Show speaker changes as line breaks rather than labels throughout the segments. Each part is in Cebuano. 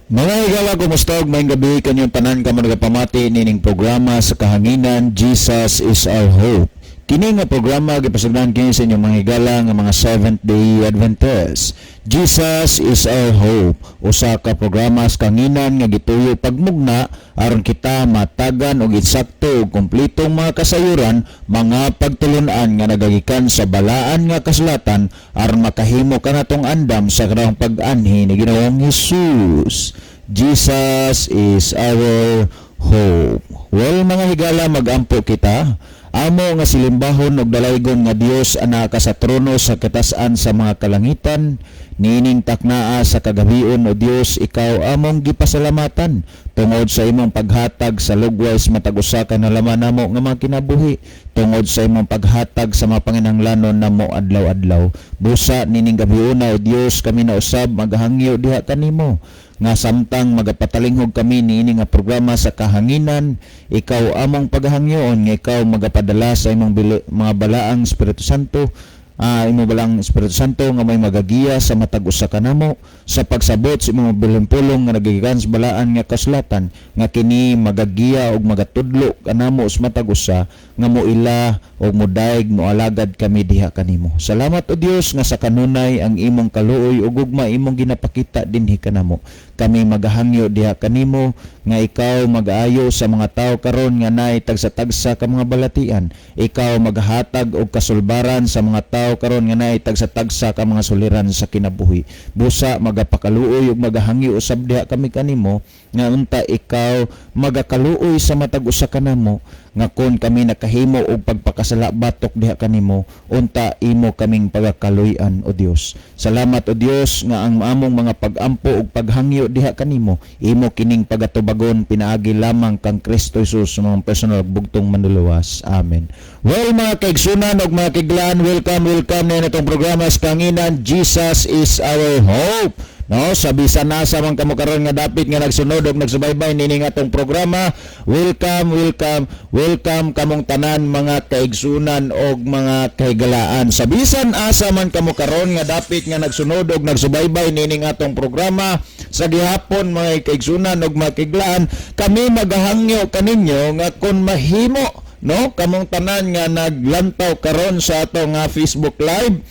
Mga higala, kumusta og maayong gabi kanyong tanan kamo nagapamati nining programa sa kahanginan, Jesus is Our Hope. Kini nga programa gipasugdan kini sa inyong mga higala nga mga Seventh Day Adventists. Jesus is Our Hope. Usa ka programa sa kahanginan nga gituyo pagmugna aron kita matagan og insakto ug kompletong mga kasayuran, mga pagtulun-an nga nagagikan sa balaan nga kasulatan aron makahimo kanatong andam sa kanang pag-anhi ni Ginoong Hesus. Jesus is our hope. Well, mga higala, magampo kita. Amo nga silimbahon og dalaygon nga Dios, anaa ka sa trono sa katasan sa mga kalangitan, niining taknaa sa kagabion, o Dios, ikaw among gipasalamatan tungod sa imong paghatag sa lugway sa matag usa ka nalaman namo nga mga kinabuhi, tungod sa imong paghatag sa mga panginahanglanon namo adlaw-adlaw. Busa nining gabiuna, o Dios, kami na usab magahangyo diha kanimo nga samtang magapatalinghog kami niini nga programa sa kahanginan, ikaw among paghangyoon nga ikaw magapadala sa imong mga balaang Espiritu Santo, imo balaang Espiritu Santo nga may magagiya sa matag usa kanamo sa pagsabot sa imong pulong nga nagigikan sa balaan nga kasulatan, nga kini magagiya og magatudlo kanamo sa matag usa nga moila og modayeg, moalagad kami diha kanimo. Salamat, o Dios, nga sa kanunay ang imong kaluoy ug gugma imong ginapakita dinhi kanamo. Kami magahangyo diha kanimo nga ikaw magaayo sa mga tawo karon nga naay tagsa-tagsa ka mga balatian. Ikaw magahatag og kasulbaran sa mga tawo karon nga naay tagsa-tagsa ka mga suliran sa kinabuhi. Busa magapakaluoy ug magahangyo usab diha kami kanimo nga unta ikaw magakaluoy sa matag usa kanamo, nga kon kami nakahimo og pagpakasala batok diha kanimo, unta imo kaming pagakaluy-an, o Dios. Salamat, o Dios, nga ang among mga pagampo ug paghangyo diha kanimo, imo kining pagatubagon pinaagi lamang kang Kristo Jesus, mga personal bugtong manluluwas. Amen. Well, mga kaigsunan ug mga kahigalaan, welcome, welcome na itong programa sa kahanginan, Jesus is Our Hope. No, sa bisan nasa man kamo karon nga dapit nga nagsunod og nagsubaybay nining atong programa, welcome, welcome, welcome kamong tanan, mga kaigsunan og mga kahigalaan. Sa bisan asa man kamo karon nga dapit nga nagsunod og nagsubaybay nining atong programa sa gihapon, mga kaigsunan og mga kahigalaan, kami magahangyo kaninyo nga kon mahimo, no, kamong tanan nga naglantaw karon sa ato nga Facebook Live,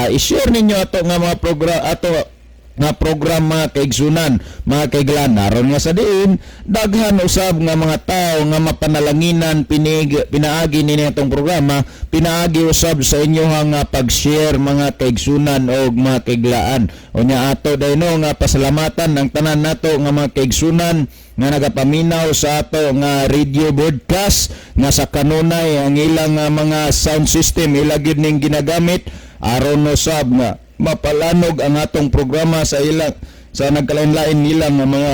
i-share ninyo ato nga mga program, ato nga program, mga kaigsunan, mga kahigalaan, aron nga sa diin daghan usab nga mga tao nga mapanalanginan pinaagi nini atong programa, pinaagi usab sa inyohang nga pag-share, mga kaigsunan og mga kahigalaan. Unya ato dayno nga pasalamatan ang tanan nato nga mga kaigsunan nga nagapaminaw sa ato nga radio broadcast, nga sa kanunay ang ilang nga mga sound system ila gyud ning ginagamit aron usab nga mapalanog ang atong programa sa ilang sa nagkalain-lain nila nga mga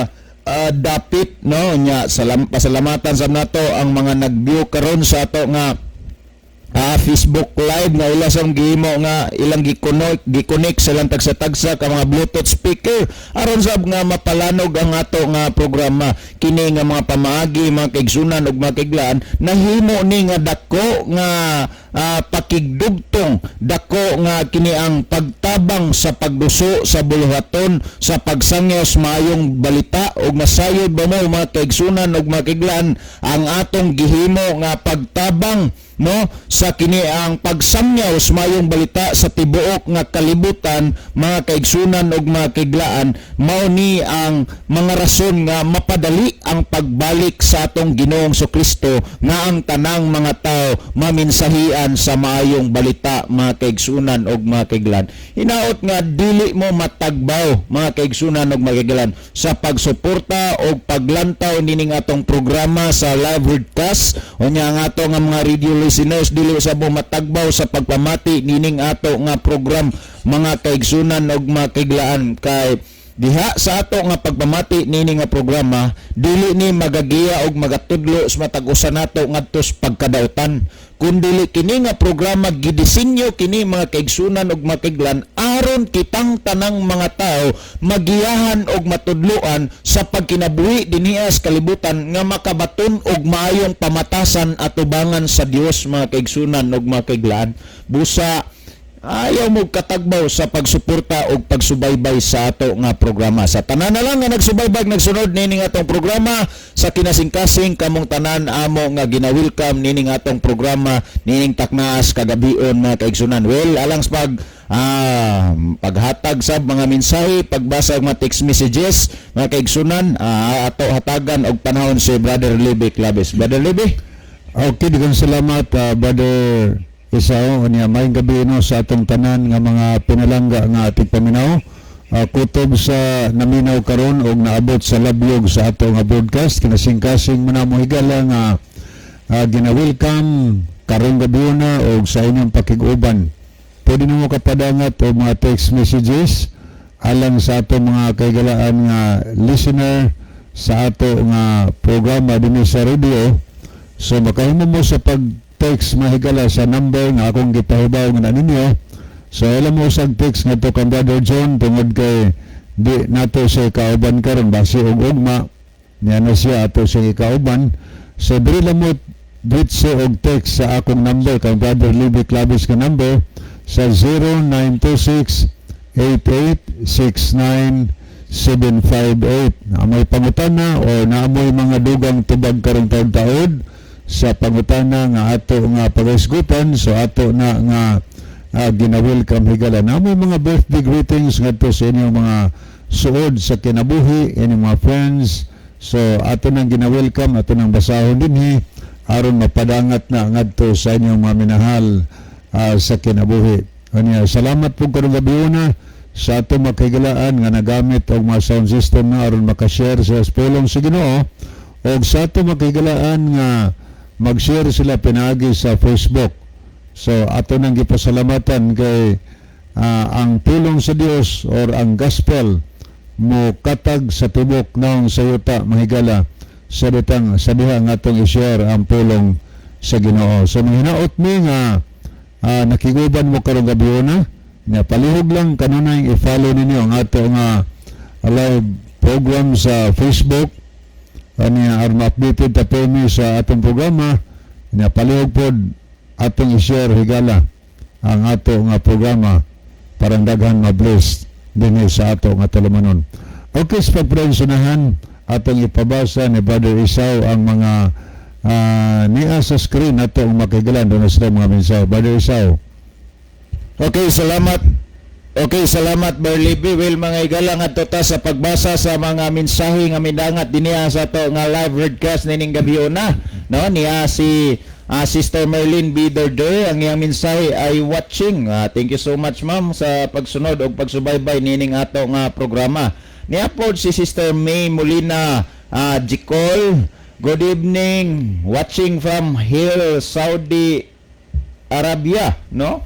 dapit, no. Nya pasalamatan sa nato ang mga nag-view karon sa ato nga Facebook Live nga ila sang gihimo nga ilang gi-connect sa ilang tagsa-tagsa ka mga Bluetooth speaker aron sab nga mapalanog ang ato nga programa. Kini nga mga pamaagi, mga kaigsunan ug mga kahigalaan, nahimo ni nga dako nga pakigdugtong, dako nga kini ang pagtabang sa pagduso sa buluhaton sa pagsangyaw sa maayong balita. Ug masayod ba mo, mga kaigsunan ug mga kahigalaan, ang atong gihimo nga pagtabang, no, sa kini ang pagsamyaw sa maayong balita sa tibuok nga kalibutan, mga kaigsunan ug mga kahigalaan, mao ni ang mga rason nga mapadali ang pagbalik sa atong Ginoong Kristo, nga ang tanang mga tao maminsahian sa maayong balita, mga kaigsunan ug mga kahigalaan. Hinaot nga dili mo matagbaw, mga kaigsunan ug mga kahigalaan, sa pagsuporta og paglantaw nining atong programa sa live broadcast. Unya ang ato nga mga radio listeners, dili usab mo matagbaw sa pagpamati nining ato nga program, mga kaigsunan ug mga kahigalaan, kay diha sa ato nga pagpamati nini nga programa, dili ni magagiya og magatudlo sa matag usa nato ngadto sa pagkadautan, kundili kini nga programa gidisenyo kini, mga kaigsunan ug mga kahigalaan, aron kitang tanang mga tao magiyahan og matudloan sa pagkinabuhi dinhi sa kalibutan nga makabaton og maayong pamatasan atubangan sa Dios, mga kaigsunan ug mga kahigalaan. Busa Ayaw mo katagbaw sa pagsuporta o pagsubaybay sa ato nga programa. Sa tanan na lang nga nagsubaybay, nagsunod nining atong programa sa kinasingkasing, kamong tanan amo nga gina-welcome nining atong programa nining taknaas kagabion, mga kaigsunan. Well, alang sa paghatag sa mga mensahe, pagbasa og mga text messages, mga kaigsunan, ato hatagan og panahon si Brother Libby Claves. Brother Libby?
Okay, daghang salamat, Brother Isao. Unya, maayong gabi, no, sa atong tanan nga mga pinalangga nga ating paminaw. Kutob sa naminaw karon og naabot sa labyog sa ato nga broadcast, kinasingkasing mo na mo, higala, nga gina-welcome karong gabi na og sa inyong pakig-uban. Pwede nimo kapadangat og mga text messages alang sa ato mga kaigalaan nga listener sa ato nga programa dinhi sa radio. So makahimo mo sa pag-text, mahigala, sa number nga akong gipahibaw nga ninyo. So alam mo sa text nga to kang Brother John tungod kay di nato siya kauban karon, basi og ugma niya na siya ato siya kauban. So diri lang mo diretso og text sa akong number, kang Brother Libby Clavis nga number sa 0926 8869 758. Na may pangutana o naamoy mga dugang tubag karong taon-taon sa pangutana nga ato nga pag-isgutan, so ato na nga gina-welcome, higala. Na may mga birthday greetings ngadto sa inyong mga suod sa kinabuhi, inyong mga friends, so ato nang gina-welcome, ato nang basahon dinhi aron mapadangat na ngadto sa inyong mga minahal sa kinabuhi. Anya, salamat po karong gabi sa ato makahigalaan nga nagamit og mga sound system na aron makashare sa pulong sa Ginoo og sa ato makahigalaan nga mag-share sila pinaagi sa Facebook. So ato nang gipasalamatan kay ang pulong sa Dios or ang gospel mo katag sa tibok naong sa yuta, mahigala, sa ditang sa diha nga atong i-share ang pulong sa Ginoo. So manghinaot mi nga nakiguban mo karong gabi na nga palihog lang kanunay i-follow ninyo ang ato nga live program sa Facebook aniya aron ma-updated ta mi sa atong programa. Nya palihog pod atong i-share, higala, ang ato nga programa para daghan ma-bless dinhi sa ato nga tulumanon. Okay, sa pagprensunahan, atong ipabasa ni Brother Isao ang mga niya sa screen ato ang makigalan doon sila mga mensahe. Brother Isao.
Okay, salamat. Okay, salamat, Berlibi. Well, mga igala, ngadto ta sa pagbasa sa mga mensahe nga midangat dinhiya sa ato nga live broadcast nining gabi una. No, niya si Sister Merlin B. Dorde, ang iyang mensahe ay "Watching." Thank you so much, ma'am, sa pagsunod og pagsubaybay nining ato nga programa. Ni-upload si Sister May Molina Jicol. "Good evening. Watching from Hill, Saudi Arabia," no?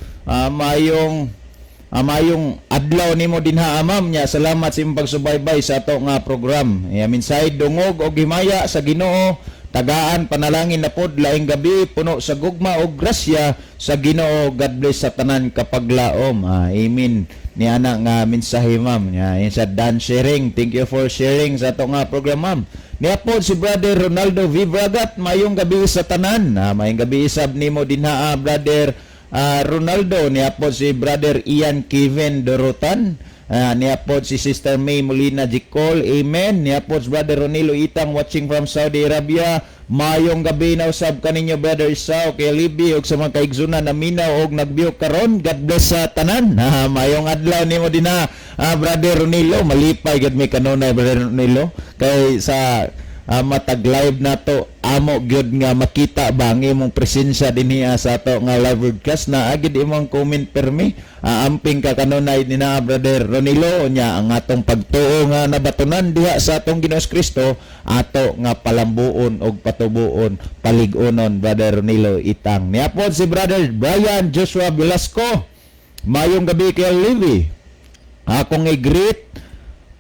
Mayong adlaw nimo dinha, ma'am nya. Salamat sa imong pagsubaybay sa ato nga program. Ya, mensahe, "Dungog og himaya sa Ginoo, tagaan panalangin na pod, laing gabi puno sa gugma og grasya sa Ginoo. God bless sa tanan kapaglaom." Amen ni ana nga mensahe, ma'am. Ya, yun sa done sharing. Thank you for sharing sa ato nga program, ma'am. Niapod si Brother Ronaldo Vivragat, "Mayong gabi sa tanan." Mayong gabi isab nimo dinha, Brother Ronaldo. Niapod si Brother Ian Kevin Dorotan. Niapod si Sister May Molina Jicol. "Amen." Niapod si Brother Ronilo Itang, "Watching from Saudi Arabia." "Mayong gabi na usab kaninyo, Brother Isao, kay Libby ug sa mga kaigsunan na minaw og nagbiyo karon. God bless sa tanan." Mayong adlaw nimo dinha, Brother Ronilo. Malipay gid mi kanunay, Brother Ronilo, kay sa matag live nato amo gyud nga makita ba ang imong presensya dinhi sa ato nga live broadcast na agid imong comment permi. Amping ka kanunay nina, Brother Ronilo. Nya ang atong pagtuo nga nabatunan diha sa atong Ginoong Kristo, ato nga palambuon og patubuon, palig-unon, Brother Ronilo Itang. Niapod si Brother Brian Joshua Velasco, "Mayong gabi kay Levi. Akong i-greet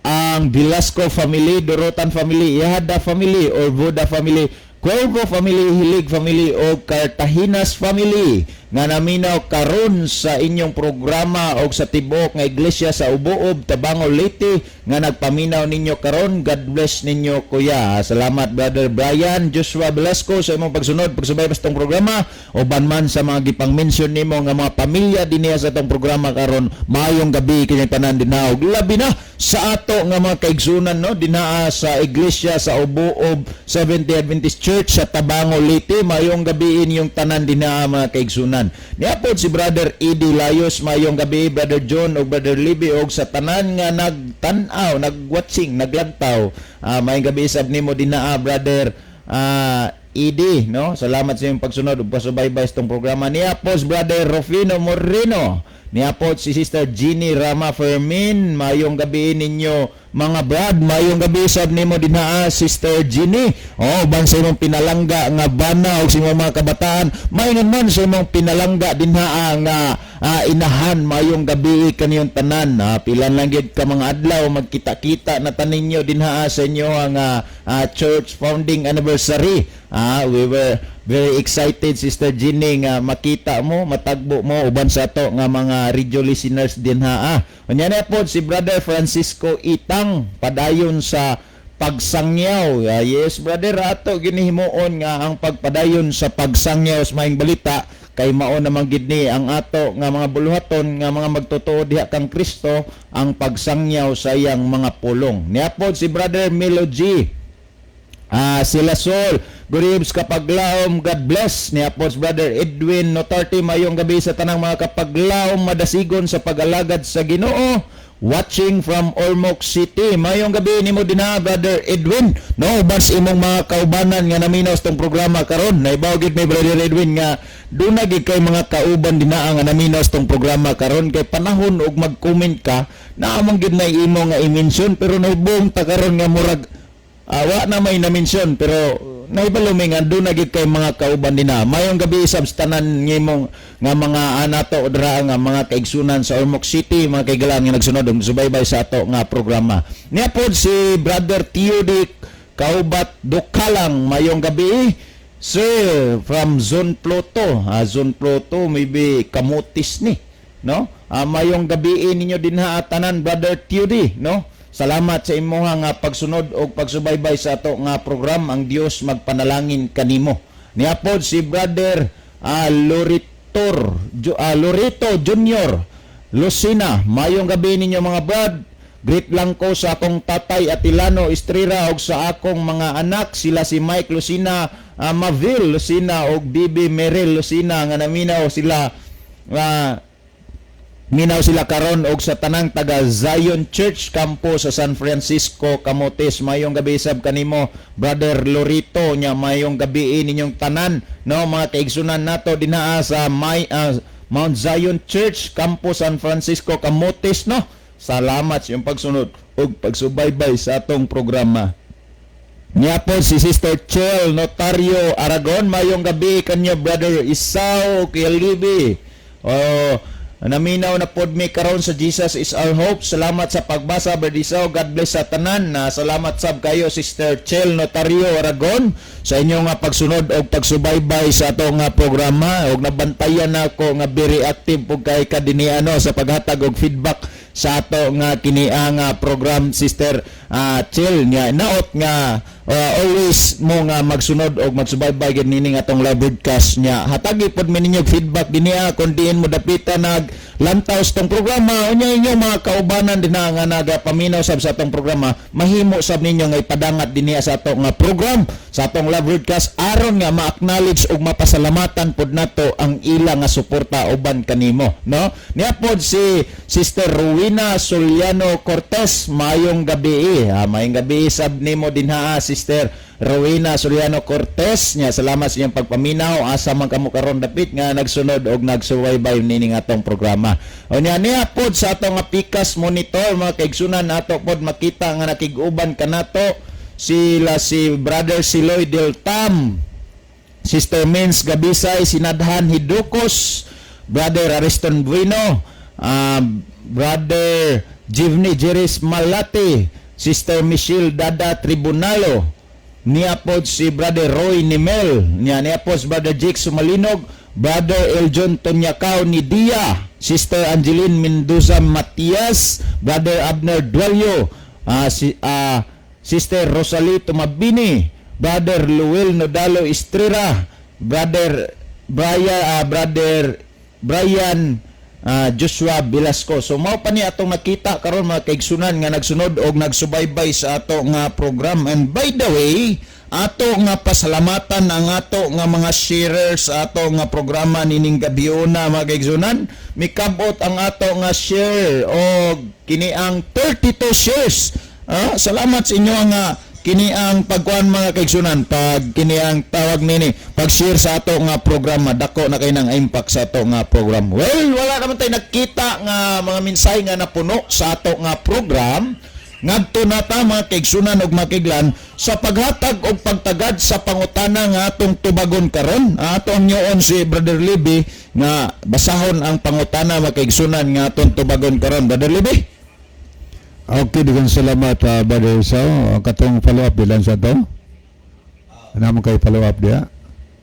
ang Velasco family, Dorotan family, Ihada family, or Buda family." Cuervo family, Hilig family o Cartaginas family nga naminaw karon sa inyong programa og sa tibuok nga iglesia sa Ubuob, Tabango, Leyte nga nagpaminaw ninyo karon. God bless ninyo, kuya. Salamat, Brother Brian Joshua Velasco, sa imong pagsunod, pagsubaybay sa tong programa uban man sa mga gipang-mention nimo nga mga pamilya dinhi sa atong programa karon. Maayong gabi kini tanan dinha ug labi na sa ato nga mga kaigsunan, no, dinha sa iglesia sa Ubuob Seventh-day Adventist Church sa Tabango, Leyte. Maayong gabi inyong tanan dinha, mga kaigsunan. Niapod si Brother Eddie Layos. Maayong gabi, Brother John ug Brother Libby og sa tanan nga nagtan-aw, nagwatching, naglantaw. Maayong gabi sab nimo dinha, Brother Eddie, no? Salamat sa inyong pagsunod ug pasubaybay sa itong programa. Niapod Brother Rufino Moreno. Niapod si Sister Jeannie Rama Fermin. Maayong gabi ninyo, mga brad. Maayong gabi sab nimo dinha, Sister Jeannie. Oh, uban sa imong pinalangga nga bana ug sa imong mga kabataan. Maingon man sa imong pinalangga dinha nga inahan. Maayong gabi kaniyong tanan. Pila lang gyud ka mga adlaw, magkita-kita na ta ninyo dinha sa inyo ang church founding anniversary. We were very excited, Sister Jeannie, nga makita mo, matagbo mo uban sa ato nga mga radio listeners dinha. Unya na pod si Brother Francisco Itang, padayon sa pagsangyaw. Yes, brother, ato ginihimuon nga ang pagpadayon sa pagsangyaw sa maayong balita kay mao naman gid ni ang ato nga mga buluhaton nga mga magtotoo diha kang Kristo, ang pagsangyaw sa iyang mga pulong. Niapod si Brother Milo G. Sila Sol, Guribs Kapaglaom, God bless. Ni Apos Brother Edwin Notarte, mayong gabi sa tanang mga kapaglaom, madasigon sa pag-alagad sa Ginoo. Watching from Ormoc City. Mayong gabi nimo dinha, Brother Edwin. No, bas imong mga kaubanan nga naminaw sa tong programa karon. Naibaw gid may Brother Edwin nga duna gid kay mga kauban dinha nga naminaw sa tong programa karon kay panahon og mag-comment ka, naamong gid na imo nga i-mention, pero naibong ta karon nga murag wa na may na-mention, pero naibalo mi nga doon na gid kay mga kauban dinha. Mayong gabi sab sa tanan ngimong nga mga anato dra nga mga kaigsunan sa Ormoc City, mga kaigalan nga nagsunod og subaybay sa ato nga programa. Niya pod si Brother Tio Di Kaubat Dukalang. Mayong gabi, sir, from Zone Pluto. Zone Pluto, maybe Camotes ni, no? Mayong gabi ninyo dinha tanan, Brother Tio Di, no? Salamat sa imuha nga pagsunod og pagsubaybay sa ato nga program. Ang Dios magpanalangin kanimo. Niapod si Brother Lorito Junior Lucina. Mayong gabi ninyo, mga brad. Greet lang ko sa akong tatay Atilano Estrera og sa akong mga anak, sila si Mike Lucina, Mavil Lucina og Bibi Meril Lucina nga naminaw sila minaw sila karon og sa tanang taga Zion Church Campo sa San Francisco, Camotes. Mayong gabi sab kanimo, Brother Lorito, nya mayong gabi ninyong tanan, no, mga kaigsunan nato dinaa sa Mount Zion Church Campo, San Francisco, Camotes, no? Salamat sa iyong pagsunod ug pagsubaybay sa atong programa. Niya po si Sister Chel Notario Aragon. Mayong gabi kanyo, Brother Isao Kialibi. Oh, naminaw na pod mi karon sa Jesus is Our Hope. Salamat sa pagbasa, Brother Isao. God bless sa tanan. Na salamat sab kayo, Sister Chel Notario Aragon, sa inyong nga pagsunod og pagsubaybay sa atong nga programa og nabantayan nako nga very active pug kay ka dinhi ano sa paghatag og feedback sa ato nga kinia nga program, Sister Chel, nga naot nga always mo nga magsunod og magsubaybay gid nining atong live broadcast, nya hatagi pod mi ninyo og feedback dinhi kung diin mo dapita nag lantaw sa tong programa. Unya inyong mga kaubanan dinha nga nagapaminaw sab sa atong programa, mahimo sab ninyo nga ipadangat dinhi sa ato nga program, sa atong live broadcast, aron nga ma-acknowledge ug mapasalamatan pod nato ang ila nga suporta uban kanimo, no? Niya pod si Sister Rowena Soliano Cortez. Mayong gabi. Mayong gabi sab nimo dinha, Sister Rowena Soliano Cortez, nya salamat sa inyong pagpaminaw. Asa man kamo karon dapit nga nagsunod og nagsubaybay nining atong programa. Unya niya pod sa atong nga Pikas monitor, mga kaigsunan, ato pod makita nga nakig-uban kanato sila si Brother Siloy Del Tam, Sister Mins Gabisay, Sinadhan Hidukos, Brother Ariston Bueno, Brother Jivni Jeris Malate, Sister Michelle Dada Tribunalo, Niya pod si Brother Roy Nimel, niya niya pod si Brother Jake Sumalinog, Brother Eljon Tonyakaw ni Dia, Sister Angeline Mendoza Matias, Brother Abner Duelio, Sister Rosalie Tumabini, Brother Luel Nodalo Estrera, Brother Brian Joshua Velasco. So mao pa ni atong nakita karon, mga kaigsunan, nga nagsunod og nagsubaybay sa ato nga program. And by the way, ato nga pasalamatan ang ato nga mga sharers sa ato nga programa nining gabiuna, mga kaigsunan. Mikabot ang ato nga share og kini ang 32 shares. Salamat sa inyo nga kini ang pagkuan, mga kaigsunan, pag kini ang tawag nini, pag-share sa ato nga programa. Dako na kay nang impact sa ato nga program. Well, wala naman tayo nakita nga mga mensahe nga napuno sa ato nga program. Ngadto na ta, mga kaigsunan ug makiglan, sa paghatag og pagtagad sa pangutana nga atong tubagon karon. Ato ang nyoon si Brother Libby nga basahon ang pangutana, mga kaigsunan, nga atong tubagon karon. Brother Libby.
Okay, daghang salamat, Brother Esau. Katong follow up bilan sa to. Ano mo kay follow up diya?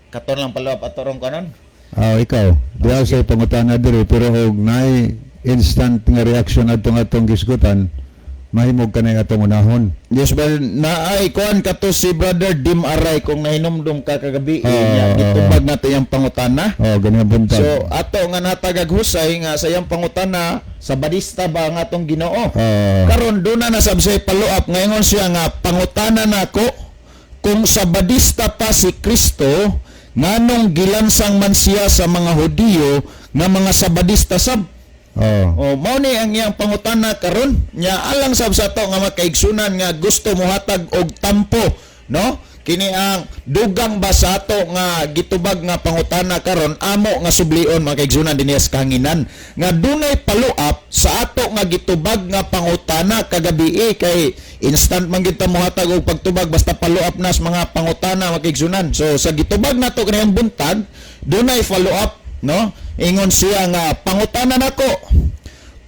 Katon lang follow up ato ron kanon.
Ah, ikaw. Diya sa pangutana diri, pero og naay instant nga reaction adtong atong gisgutan, mahimog kanay atong unahon.
Yes, well, naay kuan kato si Brother Dim Aray, kung nahinumdum ka kagabi, niya gitubag nato yung pangutana.
Oh, ganyan buntag.
So ato nga natagag husay nga sa iyang pangutana, "Sabadista ba ang atong Ginoo?" Karon doon na nasab siya follow up, ngayon siya nga pangutana nako, kung sabadista pa si Kristo, nganong gilansang man siya sa mga Hudiyo nga mga sabadista sab?
Oh.
O mao ni ang iyang pangutana karon nya, alang sab sa ato nga makaigsunan nga gusto mohatag og tampo, no, kini ang dugang ba sa ato nga gitubag nga pangutana karon, amo nga sublion, mga kaigsunan, dinhi sa kahanginan, nga dunay follow up sa ato nga gitubag nga pangutana kagabi, eh, kay instant man gid ta mohatag og pagtubag basta follow up na sa mga pangutana, mga kaigsunan. So sa gitubag nato kaniyang buntag, dunay follow up, no? Ingon siya nga pangutana nako,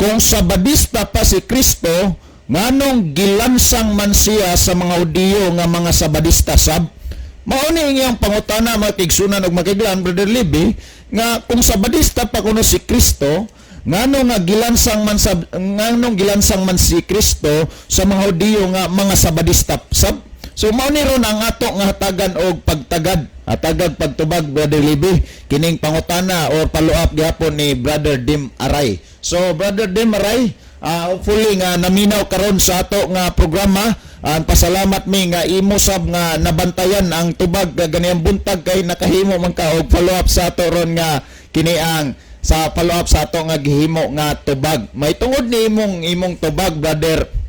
kung sabadista pa si Kristo, nganong gilansang man siya sa mga Hudiyo nga mga sabadista sab? Mao ni ang iyang pangutana, mga kaigsunan ug makiglan, Brother Libby, nga kung sabadista pa kuno si Kristo, nganong gilansang man si Kristo sa mga Hudiyo nga mga sabadista sab? So mao ni ron ang ato nga hatagan og pagtagad, hatagag pagtubag, Brother Libby, kining pangutana or follow up gihapon ni Brother Dim Aray. So Brother Dim Aray, hopefully nga naminaw karon sa ato nga programa. Ang pasalamat mi nga imo sab nga nabantayan ang tubag ganiyang buntag kay nakahimo man ka og follow up sa ato ron nga kini ang sa follow up sa ato nga gihimo nga tubag. May tungod ni imong imong tubag, Brother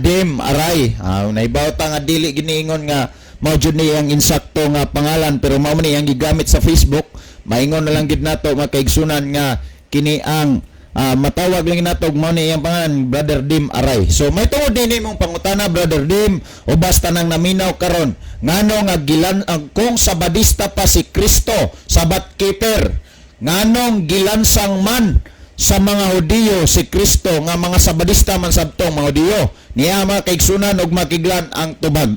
Dim Aray. Naibaw ta nga dili giniingon nga mao jud ni ang insakto nga pangalan, pero mao man ni ang gigamit sa Facebook. Maingon na lang gid nato, mga kaigsunan, nga kini ang matawag lang nato og mao ni iyang pangalan, Brother Dim Aray. So may tungod din imong pangutana, Brother Dim, o basta nang naminaw karon, ngano nga gilan ang kung sabadista pa si Kristo, Sabbath keeper, nganong gilansang man sa mga Hudiyo si Kristo nga mga sabadista man sabtong mga Hudiyo? Niya, mga kaigsunan ug makiglan, ang tubag.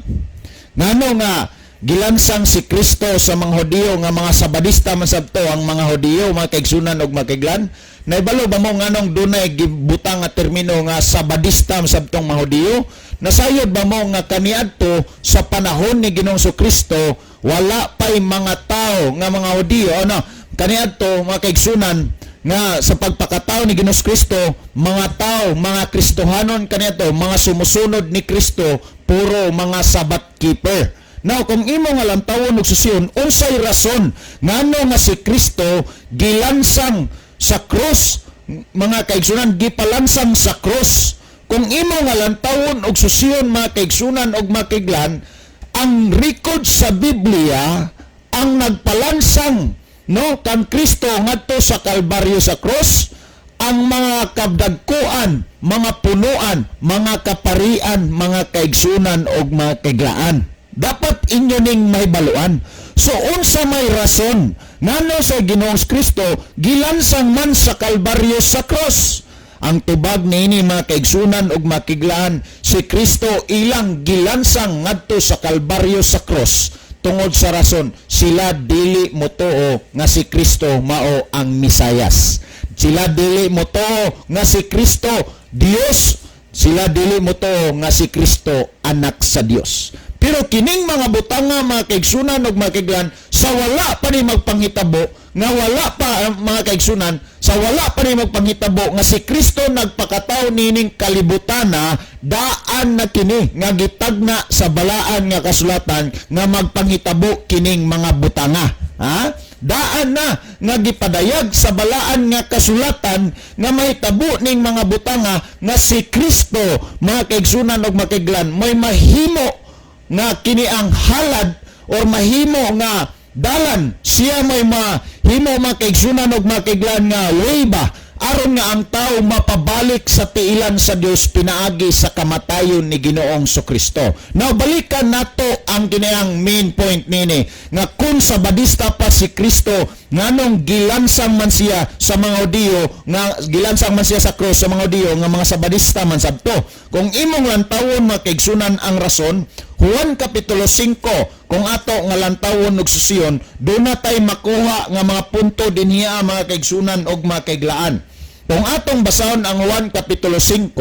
Ngano nga gilansang si Kristo sa mga Hudiyo nga mga sabadista man sabto ang mga Hudiyo, mga kaigsunan ug makiglan? Naibalo ba mo nganong dunay gibutang nga termino nga sabadista man sabtong mga Hudiyo? Nasayod ba mo nga kaniadto sa panahon ni Ginoong Kristo, wala pa'y mga tao nga mga Hudiyo, ano kaniadto, mga kaigsunan, nga sa pagpakatao ni Ginoong Kristo, mga tao, mga Kristohanon kaniadto, mga sumusunod ni Kristo, puro mga Sabbath keeper? Now, kung imo nga lantawon og susiyon, unsay rason ngano nga si Kristo gilansang sa krus, mga kaigsunan, gipalansang sa krus? Kung imo nga lantawon og susiyon, mga kaigsunan og makiglan, ang record sa Biblia, ang nagpalansang, no, kan Kristo ngadto sa Kalbaryo, sa krus, ang mga kabdagkuan, mga punuan, mga kaparian, mga kaigsunan og mga kaiglaan. Dapat inyo ning mahibaluan. So unsa may rason ngano sa Ginoong Kristo gilansang man sa Kalbaryo, sa cross? Ang tubag niini, mga kaigsunan ug makiglaan, si Kristo ilang gilansang ngadto sa Kalbaryo, sa cross, tungod sa rason sila dili motuo nga si Kristo mao ang Misayas. Sila dili motuo nga si Kristo Dios. Sila dili motuo nga si Kristo anak sa Dios. Pero kining mga butanga, mga kaigsunan ug mga, sa wala pa ni magpanghitabo nga wala pa, mga kaigsunan, sa wala pa ni magpanghitabo nga si Kristo nagpakatawo nining kalibutana, daan na kini nga gitagna sa balaan nga kasulatan nga magpanghitabo kining mga butanga. Ha? Daan na nga gipadayag sa balaan nga kasulatan nga mahitabo ning mga butanga nga si Kristo, mga kaigsunan ug makiglan, may mahimo nga kini ang halad or mahimo nga dalan siya, may mahimo, mga kaigsunan ug makiglan, nga way ba aron nga ang tao mapabalik sa tiilan sa Dios pinaagi sa kamatayon ni Ginoong Kristo. Now balikan nato ang kiniyang main point nini nga kung Sabadista pa si Kristo, nganong gilansang man siya sa mga Hudiyo, nga gilansang man siya sa cross sa mga Hudiyo nga mga Sabadista man sabto? Kung imong lantawon, mga kaigsunan, ang rason, Juan Kapitulo 5, kung ato nga lantawon og susiyon, doon na tay makuha nga mga punto dinhiya, mga kaigsunan og mga kaiglaan. Kung atong basahon ang Juan Kapitulo 5,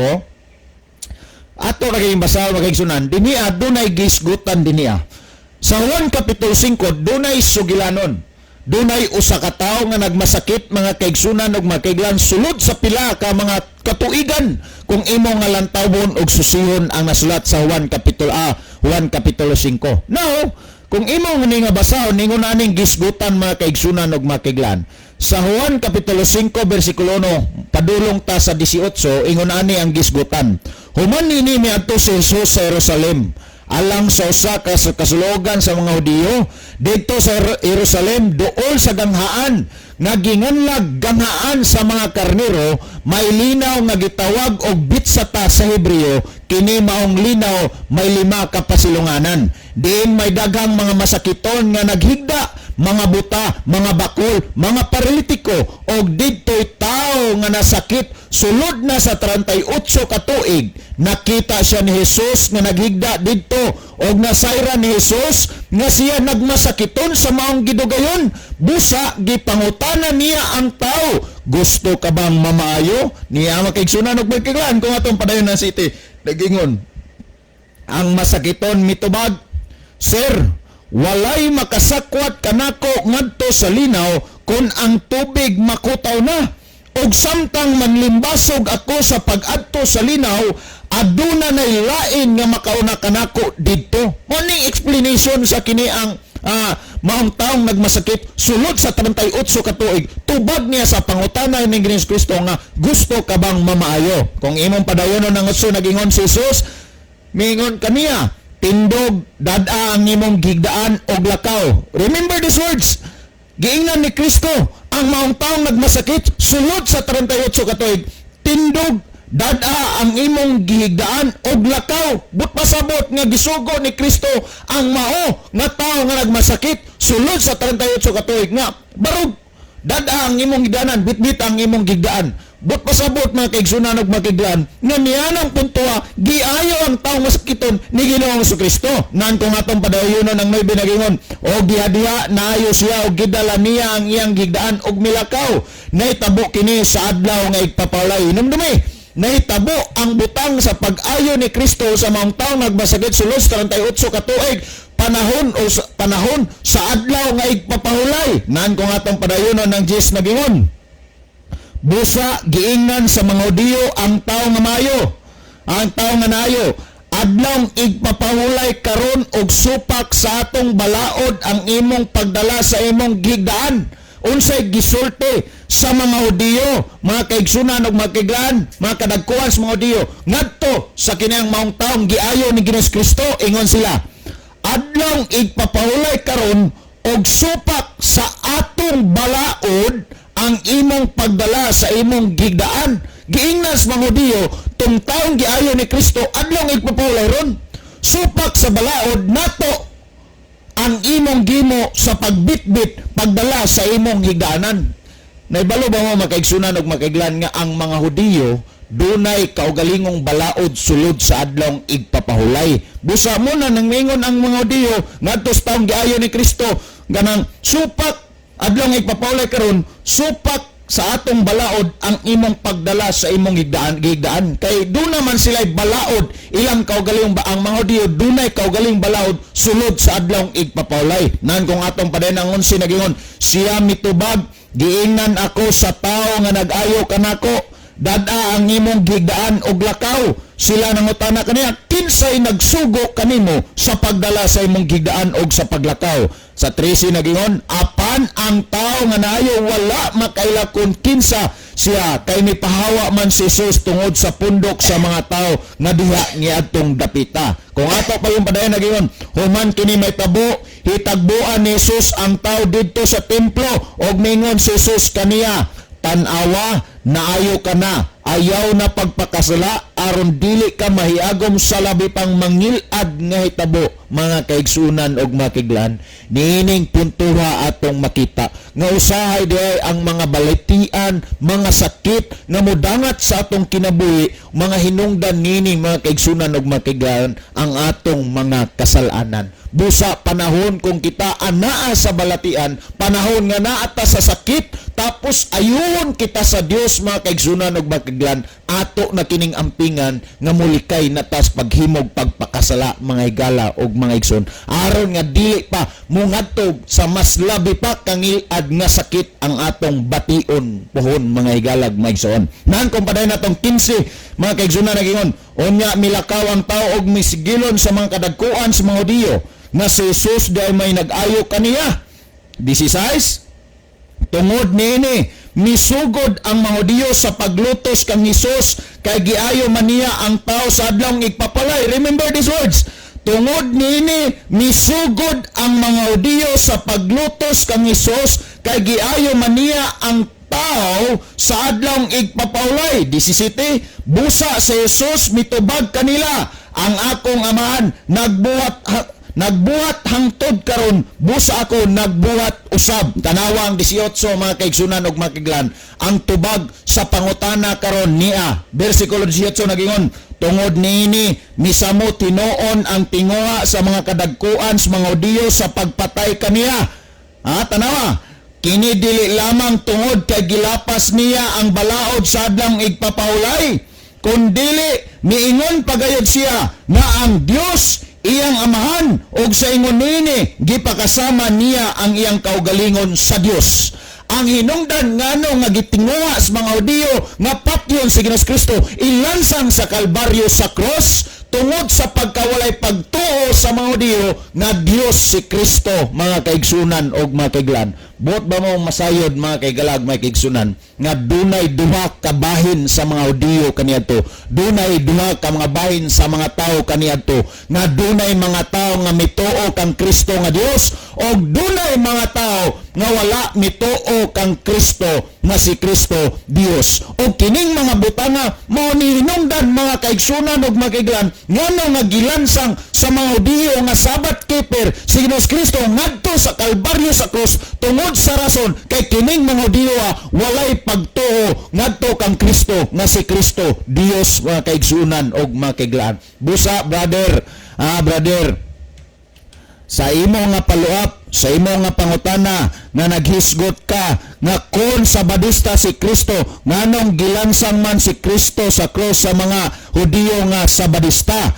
ato ra kayong basahon, mga kaigsunan, dinhiya dunay gisgutan dinhiya. Sa Juan Kapitulo 5, dunay sugilanon. Dunay usa ka tawo nga nagmasakit, mga kaigsunan ug mga kaiglan, sulod sa pila ka mga katuigan, kung imo nga lantawon og susihon ang nasulat sa Juan Kapitulo 5. Now, kung imo ni nga basahon, ningon aning gisgutan, mga kaigsunan ug mga kaiglan. Sa Juan Kapitulo 5 versikulo 1 padulong ta sa 18, ingon ani ang gisgutan. Human nini, miadto si Jesus sa Jerusalem alang sa usa ka sa kasulogan sa mga Hudiyo. Didto sa Jerusalem, duol sa ganghaan nga ginganlag Ganghaan sa mga Karnero, may linaw nga gitawag og Bitsata sa Hebreo. Kini maong linaw may lima ka pasilunganan. Diin may daghang mga masakiton nga naghigda, mga buta, mga bakol, mga paralitiko, og didto'y tao nga nasakit sulod na sa 38 ka tuig. Nakita siya ni Jesus nga naghigda didto og nasayran ni Jesus nga siya nagmasakiton sa maong gidugayon. Busa gipangutana niya ang tao, "Gusto ka bang mamaayo?" Niya, makaigsunan og magkiglan, kung atong padayon ng city, nagingon ang masakiton, mitubag, "Sir, walay makasakwat kanako ngadto sa linaw kung ang tubig makutaw na. Ug samtang manlimbasog ako sa pag-adto sa linaw, aduna nay lain nga makauna kanako didto." Mao ning explanation sa kini ang maong taong nagmasakit sulod sa 38 ka tuig. Tubag niya sa pangutana ni Ginoong Kristo nga, "Gusto ka bang mamaayo?" Kung imong padayonon ang utso, nagingon si Jesus, mingon kaniya, "Tindog, dad-a ang imong gigdaan og lakaw." Remember these words. Giingnan ni Kristo ang maong taong nagmasakit sulod sa 38 ka tuig, "Tindog, dad-a ang imong gihigdaan og lakaw." But pasabot nga gisugo ni Kristo ang mao nga tao nga nagmasakit sulod sa 38 ka tuig nga barog, dad-a ang imong higdaanan, bitbit ang imong gigdaan. But pasabot, mga kaigsunan ug makiglan, nga niyanang puntoa, giayo ang taong masakiton ni Ginoong Kristo. Nan kung atong padayonon ang may binagingon, o giha-diha naayo siya og gidala niya ang iyang gigdaan og milakaw. Nahitabo kini sa adlaw nga igpapalay. Hinumdumi, nahitabo ang butang sa pag-ayo ni Kristo sa maong taong nagmasakit sulod sa 38 ka tuig, panahon o sa, panahon sa adlaw nga igpapahulay. Nan kung atong padayonon ng 10, nagingon, busa giingnan sa mga Hudiyo ang tao nga mayo. Ang tao nga nayo, "Adlong igpapahulay karon og supak sa atong balaod ang imong pagdala sa imong gigdaan." Unsay gisulti sa mga Hudiyo, mga kaigsunan ug mga kaiglaan, mga kadagkuan sa mga Hudiyo ngadto sa kiniyang maong taong giayo ni Ginoong Kristo? Ingon sila, "Adlong igpapahulay karon og supak sa atong balaod ang imong pagdala sa imong gigdaan." Giingnan sa mga Hudiyo, tung taong giayo ni Kristo, adlong igpapahulay ron, supak sa balaod nato ang imong gimo sa pagbitbit pagdala sa imong higdaanan. Naibalo ba mo, makaigsunan og makaiglan, nga ang mga Hudiyo Dunay kaugalingong balaod sulod sa Adlong Igpapahulay. Busa mo na nang mingon ang mga Hudiyo ngadto sa taong giayo ni Kristo, ganang supak Adlong Igpapahulay karon, supak sa atong balaod ang imong pagdala sa imong gigdaan, kay duna man sila'y balaod ilang kaugalingong ba. Ang mga Hudiyo dunay kaugalingong balaod sulod sa Adlong Igpapahulay. Nan kung atong padayon ang 11, nagingon siya mitubag, "Giingnan ako sa tao nga nag-ayo kanako, 'Dad-a ang imong gigdaan og lakaw.' Sila nangutana kaniya, 'Kinsay nagsugo kanimo sa pagdala sa imong gigdaan og sa paglakaw?' Sa 13 nagingon, apan ang tao nga naayo wala makaila kung kinsa siya, kay mipahawa man si Jesus tungod sa pundok sa mga tao nga diha niadtong dapita." Kung ato pa yung padayon, nagingon, human kini mahitabo, hitagbuan ni Jesus ang tao didto sa templo og mingon si Jesus kaniya, 'Tan-awa, naayo ka na. Ayaw na pagpakasala aron dili ka mahiagom sa labi pang mangilad nga hitabo." Mga kaigsunan og makiglan, niining puntuha atong makita nga usahay diay ang mga balatian, mga sakit nga modangat sa atong kinabuhi, mga hinungdan nining, mga kaigsunan og makiglan, ang atong mga kasalanan. Busa panahon kung kita anaa sa balatian, panahon nga naa ta sa sakit, tapos ayun kita sa Dios, mga kaigsunan og makiglan, ato na kining ampingan nga mulikay na tas paghimog pagpakasala, mga higala og mga igsoon, aron nga dili pa mungadto sa mas labi pa kangilad nga sakit ang atong bation pohon, mga higalag, mga igsoon. Nan kung padayon natong 15, mga kaigsunan, nagingon, unya milakaw ang tao og misigilon sa mga kadagkuan sa mga Hudiyo nga si Jesus diay may nag-ayo kaniya. 16. Tungod niini, misugod ang mga Hudiyo sa paglutos kang Hesus kay giayo man niya ang tao sa Adlong Igpapalay. Remember these words. Tungod niini, misugod ang mga Hudiyo sa paglutos kang Hesus kay giayo man niya ang tao sa Adlong Igpapahulay. 17, busa si Jesus mitubag kanila, "Ang akong Amahan nagbuhat hangtod karon, busa ako nagbuhat usab." Tanawa ang 18, mga kaigsunan ug makiglan, ang tubag sa pangutana karon niya. Bersikulo 18 nagingon, tungod niini misamo tinuon ang tinguha sa mga kadagkuan sa mga Hudiyo sa pagpatay kaniya. Ha, tanawa. Kini dili lamang tungod kay gilapas niya ang balaod sa Adlong Igpapahulay, kundili miingon pagayod siya nga ang Dios iyang Amahan ug sa ingon niini gipakasama niya ang iyang kaugalingon sa Dios. Ang hinungdan ngano nga gitinguha sa mga Hudiyo nga patyon si Ginoong Kristo, ilansang sa Kalbaryo sa cross, tungod sa pagkawalay pagtuo sa mga Hudiyo nga Dios si Kristo, mga kaigsunan og mga kaiglan. Buot ba mo masayod, mga kaigalag, mga kaigsunan, nga dunay duha ka bahin sa mga Hudiyo kaniadto, dunay duha ka mga bahin sa mga tao kaniadto, nga dunay mga tao nga mituo kang Kristo nga Dios og dunay mga tao nga wala mituo kang Kristo nga si Kristo Dios? Og kining mga butanga mao ni hinungdan, mga kaigsunan ug mga kaiglan, ngano nga gilansang sa mga Hudiyo nga Sabbath keeper si Ginoong Kristo ngadto sa Kalbaryo sa krus, tungod sa rason kay kining mga Hudiyo walay pagtuo ngadto kang Kristo nga si Kristo Dios, mga kaigsunan og mga kaiglan. Busa brother, brother, sa imo nga paluap, sa imo nga pangutana nga naghisgot ka nga kon Sabadista si Kristo, nganong gilansang man si Kristo sa cross sa mga Hudiyo nga Sabadista?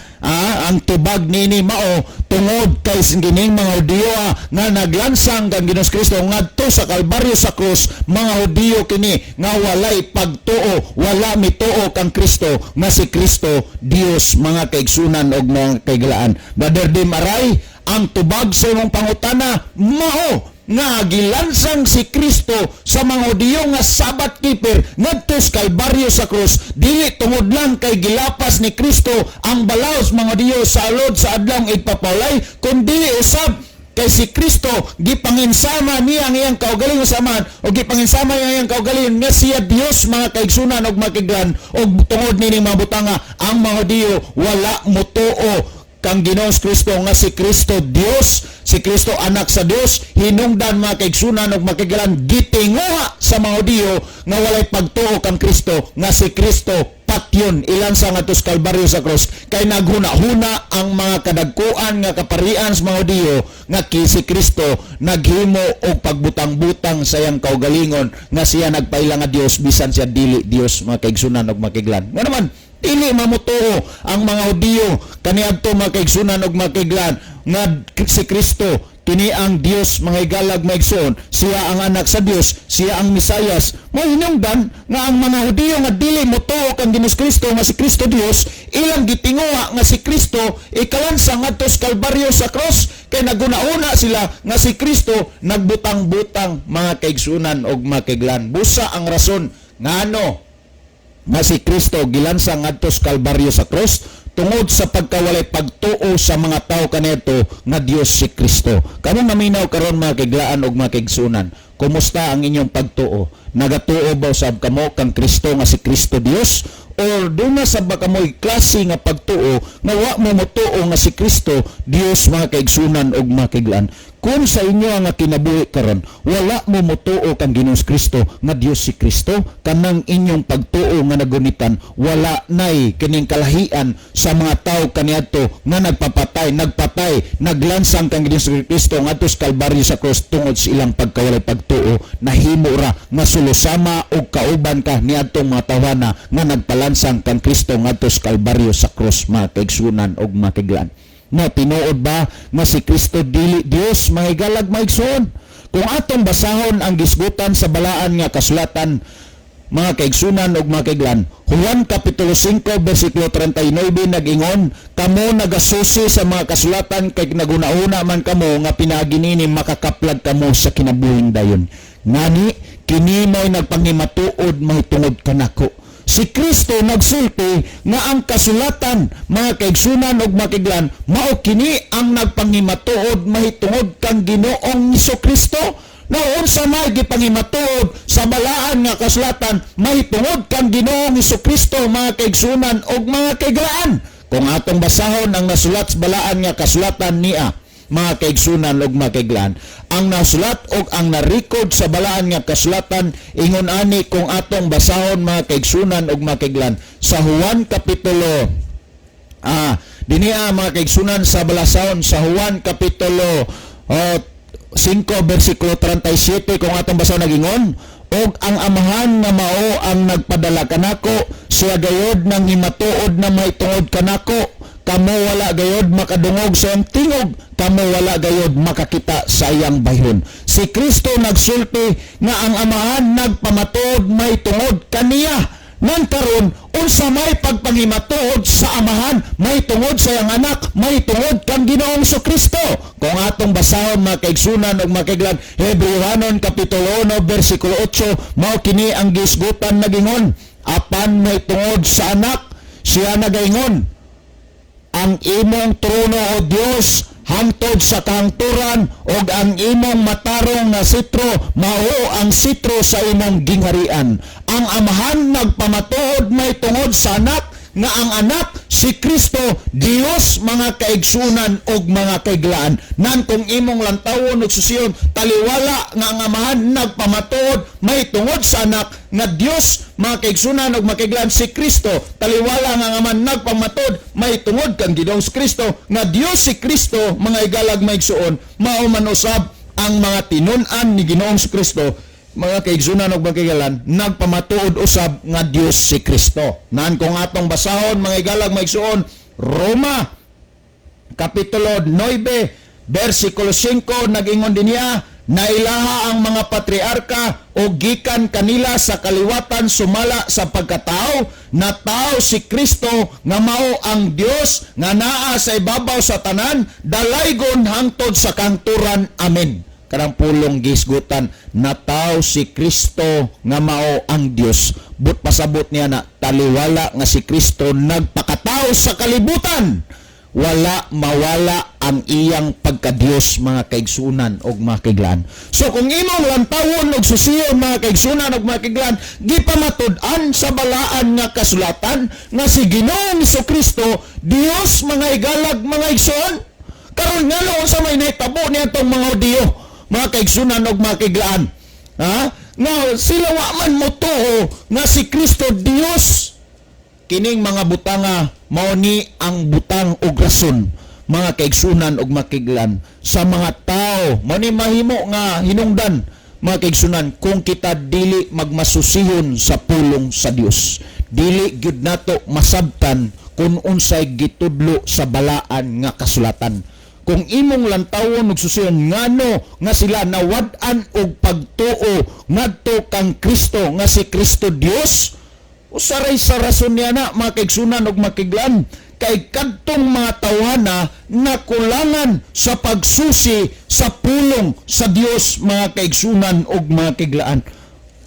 Ang tubag nini mao tungod kay kining mga Hudiyo nga naglansang kang Ginoong Kristo ngadto sa Kalbaryo sa krus, mga Hudiyo kini nga walay pagtuo, wala mituo kang Kristo nga si Kristo Dios, mga kaigsunan og mga kaigalaan. Brother Dim Aray, ang tubag sa imong pangutana mao nga gilansang si Kristo sa mga Hudiyo nga Sabbath keeper ngadto sa Kalbaryo sa krus dili tungod lang kay gilapas ni Kristo ang balaod mga Hudiyo sa alod sa Adlong Igpapawlay, kundi usab kay si Kristo gipanginsama niya ang iyang kaugalingon sa Amahan o gipanginsama niya ang iyang kaugalingon nga siya Dios, mga kaigsunan og makiglan. Og tungod nining mga butanga, ang mga Hudiyo wala motuo kang Ginoong Kristo nga si Kristo Dios, si Kristo anak sa Dios. Hinungdan, mga kaigsunan ug makigalan, gitinguha sa mga Hudiyo nga walay pagtuo kang Kristo nga si Kristo. Patyon, ilansa ngadto sa Kalbaryo sa cross, kay naghuna-huna ang mga kadagkuan nga kaparian sa mga Hudiyo nga ki si Kristo naghimo og pagbutang-butang sa iyang kaugalingon, nga siya nagpaila nga Dios bisan siya dili Dios, mga kaigsunan og makiglan. Nga naman dili mamutuo ang mga Hudiyo kaniadto, mga kaigsunan og makiglan, nga si Kristo kini ang Dios, mga higalag, maigsoon, siya ang anak sa Dios, siya ang Misayas. Mao hinungdan nga ang mga Hudiyo nga dili motuo kang Ginoong Kristo nga si Kristo Dios, ilang gitinguha nga si Kristo ikalansa ngadto sa Kalbaryo sa cross, kay naguna-una sila nga si Kristo nagbutang-butang, mga kaigsunan og makiglan. Busa ang rason ngano nga si Kristo gilansa ngadto sa Kalbaryo sa cross, tungod sa pagkawalay pagtuo sa mga tao kaneto nga Dios si Kristo. Kamo maminaw karon, mga kaiglaan og mga kaigsunan, kumusta ang inyong pagtuo? Nagatuo ba usab kamo kang Kristo nga si Kristo Dios? Or duna sa ba kamoy klase nga pagtuo nga wa mo motuo nga si Kristo Dios, mga kaigsunan og mga kaiglaan? Kung sa inyo ang kinabuhi karon wala mo motuo kang Ginoong Kristo nga Dios si Kristo, kanang inyong pagtuo nga nagunitan wala nay kining kalahian sa mga tao kaniadto nga nagpapatay, nagpatay, naglansang kang Ginoong Kristo ngadto sa Kalbaryo sa cross tungod sa ilang pagkawalay pagtuo. Nahimo ra nga sulusama og kauban ka niadtong mga tawhana nga nagpalansang kang Kristo ngadto sa Kalbaryo sa cross, mga kaigsunan og mga kaiglaan. Na tinuod ba nga si Kristo dili Dios, mga higalag, maigsoon? Kung atong basahon ang gisgutan sa balaan nga kasulatan, mga kaigsunan ug mga kaiglan, Juan kapitulo 5 bersikulo 39 nag-ingon, "Kamo nagasusi sa mga kasulatan kay naguna-una man kamo nga pinaagi nini makakaplag kamo sa kinabuhing dayon. Ngani kini mo'y nagpangimatuod mahitungod kanako." Si Kristo nagsulti nga ang kasulatan, mga kaigsunan ug makiglan, mao kini ang nagpangimatuod mahitungod kang Ginoong Kristo. Na unsa may gipangimatuod sa balaan nga kasulatan mahitungod kang Ginoong Kristo, mga kaigsunan ug mga kaiglaan? Kung atong basahon ang nasulat sa balaan nga kasulatan niya, mga kaigsunan ug mga kaiglaan, ang nasulat og ang narekord sa balaan nga kasulatan ingon ani. Kung atong basahon, mga kaigsunan ug mga kaiglaan, sa Juan kapitulo dinia, mga kaigsunan, sa balasahon sa Juan kapitulo 5 bersikulo 37, kung atong basahon nagingon, "Og ang Amahan nga mao ang nagpadala kanako, siya gayod nang himatuod na mahitungod kanako. Kamo wala gayod makadungog sa iyang tingog, kamo wala gayod makakita sa iyang bayhon." Si Kristo nagsulti nga ang Amahan nagpamatuod mahitungod kaniya. Nan karon, unsa may pagpangimatuod sa Amahan mahitungod sa iyang anak, mahitungod kang Ginoong Kristo? Kung atong basahon, mga kaigsunan ug mga kaiglan, Hebreohanon kapitulo 1 bersikulo 8, mao kini ang gisgutan, nagingon, "Apan mahitungod sa anak, siya nagaingon, 'Ang imong trono, O Dios, hangtod sa kahangturan, ug ang imong matarong nga sitro mao ang sitro sa imong gingharian.'" Ang Amahan nagpamatuod mahitungod sa anak nga ang anak, si Kristo, Dios, mga kaigsunan ug mga kaiglaan. Nan kung imong lantawon ug susiyon, taliwala nga ang Amahan nagpamatuod mahitungod sa anak nga Dios, mga kaigsunan ug mga kaiglaan, si Kristo, taliwala nga ang Amahan nagpamatuod mahitungod kang Ginoong Kristo nga Dios si Kristo, mga igalag, maigsuon, mao man usab ang mga tinun-an ni Ginoong Kristo, mga kaigsunan ug mga kaigalan, nagpamatuod usab nga Dios si Kristo. Nan kung atong basahon, mga igalag, maigsuon, Roma kapitulo 9 bersikulo 5 nagingon din niya, "Nailaha ang mga patriarka o gikan kanila sa kaliwatan sumala sa pagkatao, na tao si Kristo nga mao ang Dios nga naa sa ibabaw sa tanan, dalaygon hangtod sa kahangturan. Amen." Kanang pulong gisgutan, nataw si Kristo nga mao ang Dios. But pasabot niya na taliwala nga si Kristo nagpakatao sa kalibutan, wala mawala ang iyang pagkadiyos, mga kaigsunan og mga kaiglaan. So kung imong lantawon og susiyon, mga kaigsunan og mga kaiglaan, gipamatud-an sa balaan nga kasulatan nga si Ginoong Kristo Dios, mga igalag, mga igsoon. Karon nga unsa may nahitabo niadtong mga Hudiyo, mga kaigsunan og mga kaiglaan? Ha? Nga sila wa man motuo nga si Kristo Dios. Kining mga butanga mao ni ang butang og rason, mga kaigsunan ug makiglan, sa mga tao. Mao ni mahimo nga hinungdan, mga kaigsunan, kung kita dili magmasusihon sa pulong sa Dios, dili gyud nato masabtan kung unsay gitudlo sa balaan nga kasulatan. Kung imong lantawon ug susiyon ngano nga sila nawad-an og pagtuo ngadto kang Kristo, nga si Kristo Dios, usaray sa rason niya na, mga kaigsunan ug makiglan, kay kadtong mga tawhana nakulangan sa pagsusi sa pulong sa Dios, mga kaigsunan ug mga kiglaan.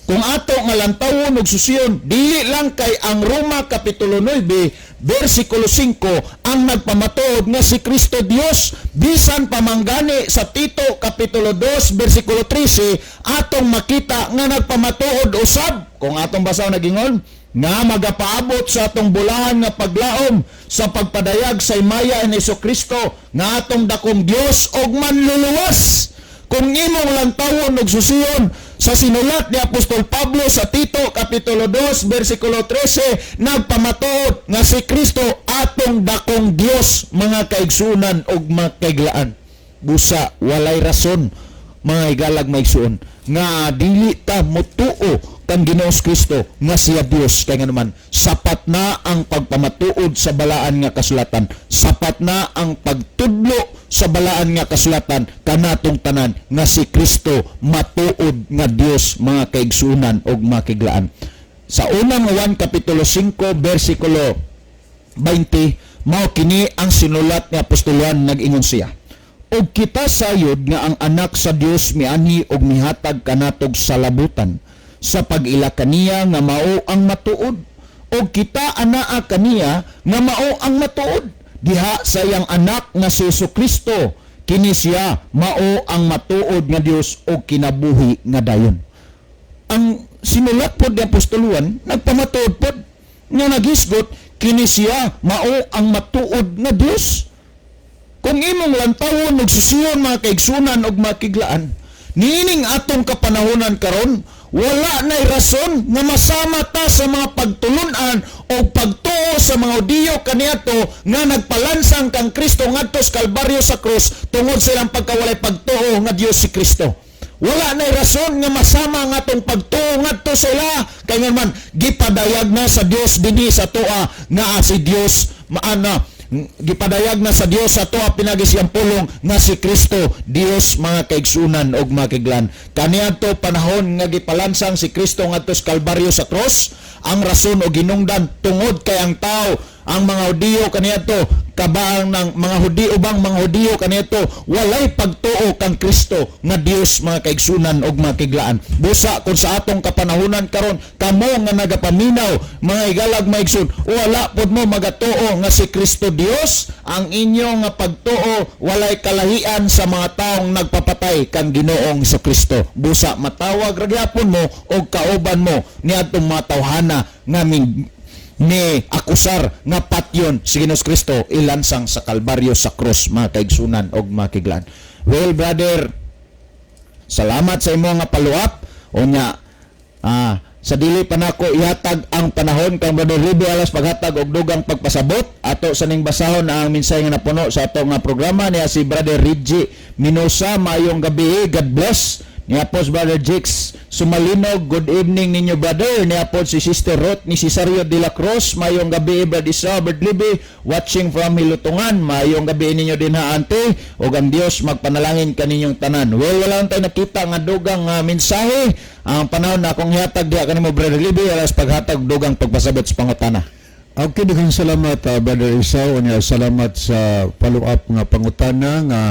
Kung ato nga lantawon ug susiyon, dili lang kay ang Roma kapitulo 9 bersikulo 5 ang nagpamatuod nga si Kristo Dios, bisan pamanggani sa Tito kapitulo 2 bersikulo 13 atong makita nga nagpamatuod usab. Kung atong basahon, nagingon nga magapaabot sa atong bulahan nga paglaom sa pagpadayag sa himaya ni Kristo nga atong dakong Dios ug manluluwas. Kung imong lantawon ug susiyon sa sinulat ni Apostol Pablo sa Tito kapitulo 2 bersikulo 13, nagpamatuod nga si Kristo atong dakong Dios, mga kaigsunan ug mga kaiglaan. Busa walay rason, mga higalag maigsuon, nga dili ta motuo kang Ginoong Kristo nga siya Dios, kay nganuman sapat na ang pagpamatuod sa balaan nga kasulatan, sapat na ang pagtudlo sa balaan nga kasulatan kanatong tanan nga si Kristo matuod nga Dios, mga kaigsunan ug mga kaiglaan. Sa Unang Juan kapitulo 5 bersikulo 20, mao kini ang sinulat ni Apostol Juan. Nag-ingon siya, "Og kita sayod nga ang Anak sa Dios mianhi og mihatag kanatog salabutan sa pag-ila kaniya nga mao ang matuod. Og kita anaa kaniya nga mao ang matuod diha sa iyang Anak nga si Kristo. Kini siya mao ang matuod nga Dios og kinabuhi nga dayon." Ang sinulat pod ni Apostol Juan nagpamatuod pod nga naghisgot kini siya mao ang matuod nga Dios. Kung imong lantawon ug susiyon, mga kaigsunan ug mga kiglaan, niining atong kapanahonan karon, wala na'y rason nga masama ta sa mga pagtulunan o pagtuo sa mga Hudiyo kaniadto nga nagpalansang kang Kristo ngadto sa Kalbaryo sa krus tungod sa ilang pagkawalay pagtuo nga Dios si Kristo. Wala na'y rason nga masama ang atong pagtuo ngadto sa ila, kay nga man gipadayag na sa Dios dinhi sa atoa nga si Dios maana, gipadayag na sa Dios sa atoa pinaagi siyang pulong nga si Kristo Dios, mga kaigsunan og mga kiglan. Kaniadto panahon nga gipalansang si Kristo ngadto sa Kalbaryo sa cross, ang rason o ginungdan tungod kay ang tao, ang mga Hudiyo kaniadto, kabaang ng mga Hudiyo, ubang mga Hudiyo kaniadto, walay pagtuo kang Kristo nga Dios, mga kaigsunan og mga kiglaan. Busa kung sa atong kapanahunan karon, kamo nga nagapaminaw, mga higalag maigsoon, wala pod mo magatuo nga si Kristo Dios, ang inyo nga pagtuo walay kalahian sa mga taong nagpapatay kang Ginoong Kristo. Busa matawag ra gyapon mo og kauban mo niadtong mga tawhana nga ming ni akusar nga patyon si Ginoong Kristo, ilansang sa Kalbaryo sa cross, mga kaigsunan og mga kiglaan. Well, brother, salamat sa imo nga follow-up. Unya, sa dili pa nako ihatag ang panahon kang Brother Ribe alas paghatag og dugang pagpasabot, ato sa ning basahon ang mensahe nga napuno sa ato nga programa niya si Brother Reggie Minosa. Maayong gabi, God bless. Niya po si Brother Jix Sumalinog, good evening ninyo, brother. Niya po si Sister Ruth ni Cesario de la Cruz, maayong gabi, Brother Isa, Brother Libby, watching from Hilutungan. Maayong gabi ninyo din ha, ante. O ang Dios magpanalangin kaninyong tanan. Well, wala lang tayo nakita nga dugang mensahe. Ang panahon na akong hihatag diha kanimo, Brother Libby, alas paghatag dugang pagpasabot sa pangutana.
Okay, daghang salamat, Brother Isaw. Unya, salamat sa follow-up nga pangutana nga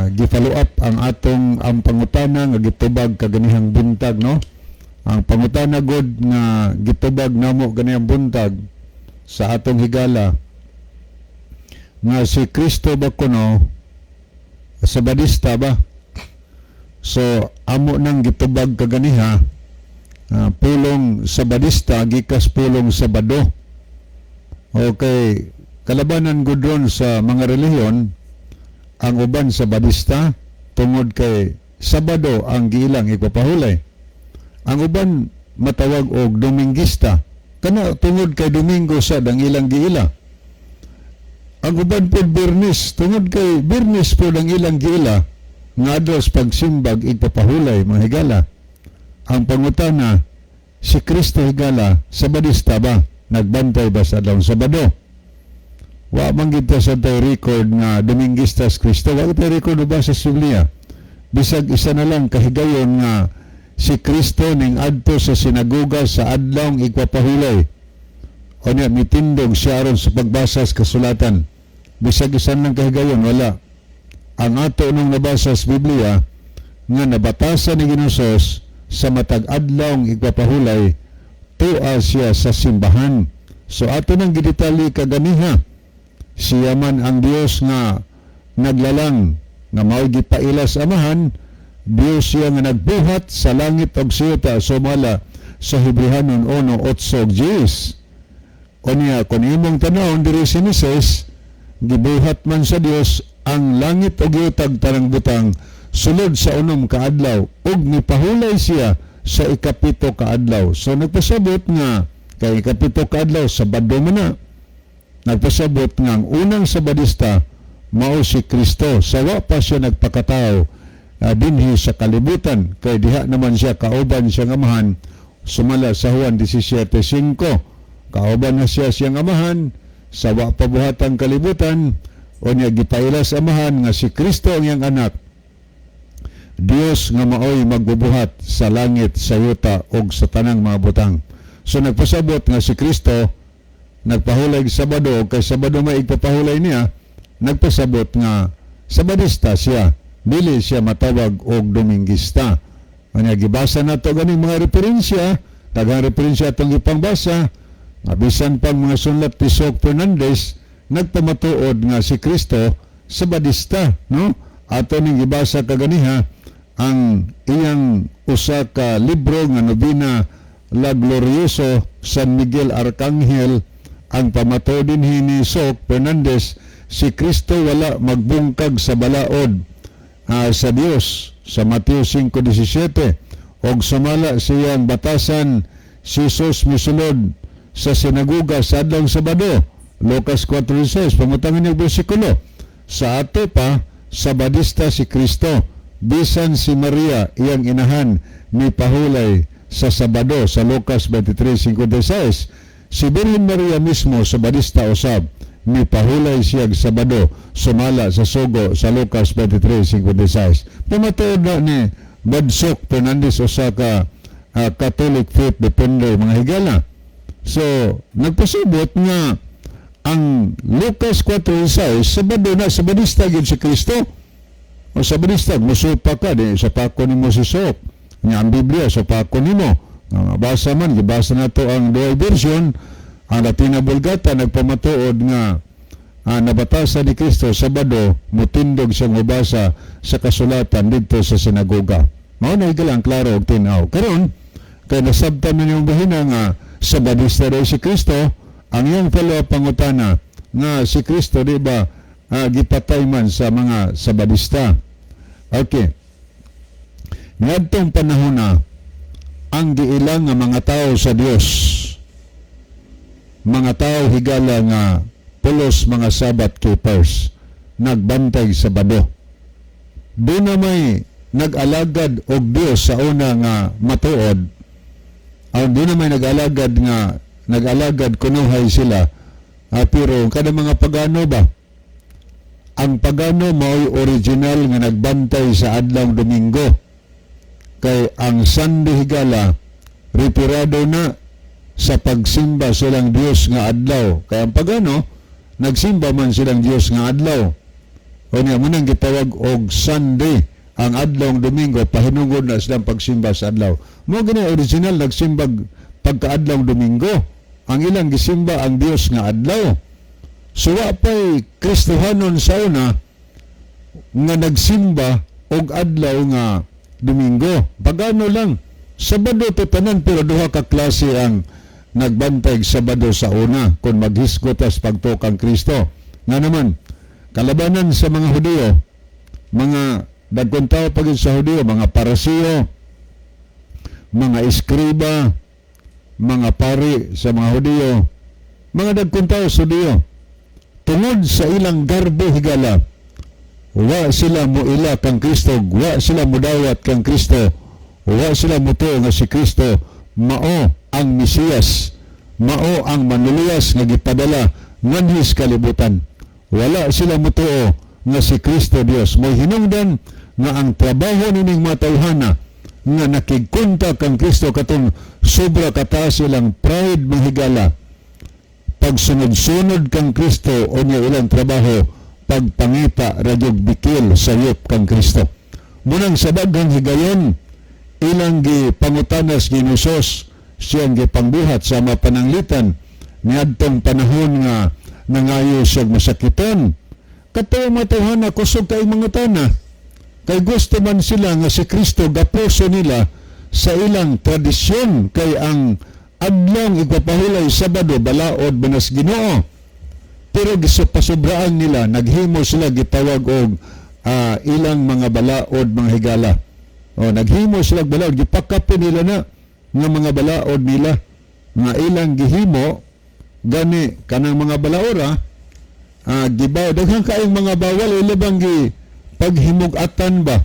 gi-follow up ang atong ang pangutana nga gitubag kaganihang buntag, no? Ang pangutana god nga gitubag namo ganihang buntag sa atong higala nga si Kristo ba kuno Sabadista ba? So amo nang gitubag kaganiha, pulong Sabadista gikas pulong Sabado. Okay, kalabanan gud ron sa mga relihiyon, ang uban Sabadista tungod kay Sabado ang giilang ipapahulay. Ang uban matawag og Dominguista. Kana tungod kay Domingo sa ang ilang giila. Ang uban pod Biyernes, tungod kay Biyernes pod ang ilang giila nga adlaw sa pagsimbag igpapahulay, mga higala. Ang pangutana, si Kristo, higala, Sabadista ba? Nagbantay ba sa adlaw Sabado? Wa man gid ta sa tay record nga Dominguista si Kristo. Wa tay record ba sa Biblia? Bisag isa na lang kahigayon nga si Kristo ning adto sa sinagoga sa adlawng igpapahulay. O niya, mitindog siya aron sa pagbasa sa kasulatan. Bisag isa lang kahigayon, wala. Ang ato nung nabasa sa Biblia, nga nabatasan ni Ginoong sa matag adlawng igpapahulay, tua siya sa simbahan. So ato nang gidetali kaganiha, siya man ang Dios nga naglalang nga mao'y gipaila sa Amahan, Dios siya nga nagbuhat sa langit ug siyuta sumala sa Hebrehanon 1:8 ug 10. Unya, kung imong tanawon diri si Mrs., gibuhat man sa Dios ang langit ug yutag, tanang butang, sulod sa 6 ka adlaw ug mipahulay siya sa 7 ka adlaw. So nagpasabot nga kay 7 ka adlaw, Sabado man na. Nagpasabot nga ang unang Sabadista mao si Kristo sa wa pa siya nagpakatao dinhi sa kalibutan, kay diha naman siya kauban siyang Amahan sumala sa Juan 17:5. Kauban na siya siyang Amahan sa wa pa buhatang kalibutan. Unya gipaila sa Amahan nga si Kristo ang iyang anak, Dios nga maoy magbubuhat sa langit, sa yuta ug sa tanang mga butang. So nagpasabot nga si Kristo nagpahulay sa Sabado, kay Sabado may igpapahulay niya, nagpasabot nga Sabadista siya, dili siya matawag og Dominguista. Unya gibasa nato ganing mga referensya, daghang referensya atong ipangbasa, nga bisan pang mga sunlat ni Sok Fernandez nagpamatuod nga si Kristo Sabadista, no? Ato ning gibasa kaganiha ang iyang usa ka libro nga nobina La Glorioso San Miguel Arcangel. Ang pamatuod dinhi ni Sok Fernandez, si Kristo wala magbungkag sa balaod sa Dios sa Mateo 5:17, og sumala siyang batasan, si Jesus misulod sa sinagoga sa adlawng Sabado, Lucas 4:16. Pangutangin yung bersikulo. Sa ato pa, Sabadista si Kristo, bisan si Maria iyang inahan mipahulay sa Sabado sa Lucas 23:56. Si Birhen Maria mismo Sabadista usab, mipahulay siya Sabado sumala sa sugo sa Lucas 23:56. Pamatuod na ni Badsok Fernandez, usa ka Catholic faith defender, mga higala. So nagpasubot nga ang Lucas 4:6, Sabado na, Sabadista gyud si Kristo. O Sabadista, musupa ka di sa pako nimo si Sok. Nya ang Biblia sa pako nimo. Nga mabasa man, gibasa nato ang dual version, ang Latina Vulgata nagpamatuod nga nabatasan ni Kristo Sabado, mutindog siya mubasa sa kasulatan didto sa sinagoga. Mao na, higala, ang klaro og tin-aw. Karon, kay nasabtan na niyong bahina nga Sabadista daw si Kristo, ang iyang follow-up pangutana nga si Kristo di ba gipatay man sa mga Sabadista? Okay. Ngadtong panahon na ang giilang nga mga tao sa Dios, mga tao, higala, nga pulos mga Sabbath keepers, nagbantay Sabado. Di na may nag-alagad og Dios sa una nga matuod, ang di na may nag-alagad nga nag-alagad kunuhay sila, pero kada mga pagano ba, ang pagano mao'y original nga nagbantay sa adlaw Domingo, kay ang Sunday, higala, retirado na sa pagsimba silang Dios nga adlaw, kay ang pagano nagsimba man silang Dios nga adlaw. O niya mo nang gitawag og Sunday ang adlaw Domingo, pahinungod na silang pagsimba sa adlaw mo gani. Original nagsimbag pagkaadlaw Domingo, ang ilang gisimba ang Dios nga adlaw. So wa pa'y Kristohanon sa una nga nagsimba og adlaw nga Domingo. Pagano lang. Sabado to tanan, pero duha ka klase ang nagbantay Sabado sa una kung maghisgot tas pagtukang Kristo. Nga naman, kalabanan sa mga Hudiyo, mga dagkong tao pagid sa Hudiyo, mga Parasiyo, mga eskriba, Mga pari sa mga Hudiyo, mga dagkong tao sa Hudiyo, tungod sa ilang garbo, higala, wa sila moila kang Kristo, wa sila mudawat kang Kristo, wa sila mutuo nga si Kristo mao ang Mesiyas, mao ang manluluwas nga gipadala nganhi sa kalibutan. Wala sila mutuo nga si Kristo Dios. May hinungdan nga ang trabaho nining mga tawhana nga nakigkontra kang Kristo, katong sobra kataas ilang pride, mga higala, pagsunod-sunod kang Kristo o niya ilang trabaho pagpangita ra gyud bikil sa yop kang Kristo. Munang sa daghang higayon ilang gipangutanas ni Jesus, siyang gipangbuhat sa mga pananglitan niadtong panahon nga nangayo siya masakiton. Kato mga tawhana, kusog kay mga tana kay gusto man sila nga si Kristo gapuso nila sa ilang tradisyon, kay ang adlong igpapahulay, Sabado, balaod manas Ginoo, pero pasobraan nila, naghimo sila gitawag og ilang mga balaod, mga higala. O naghimo sila og balaod, gipakape nila na nga mga balaod nila nga ilang gihimo. Gani kanang mga balaora, gibaw daghan kaayong mga bawal, ila bang gi paghimug-atan ba,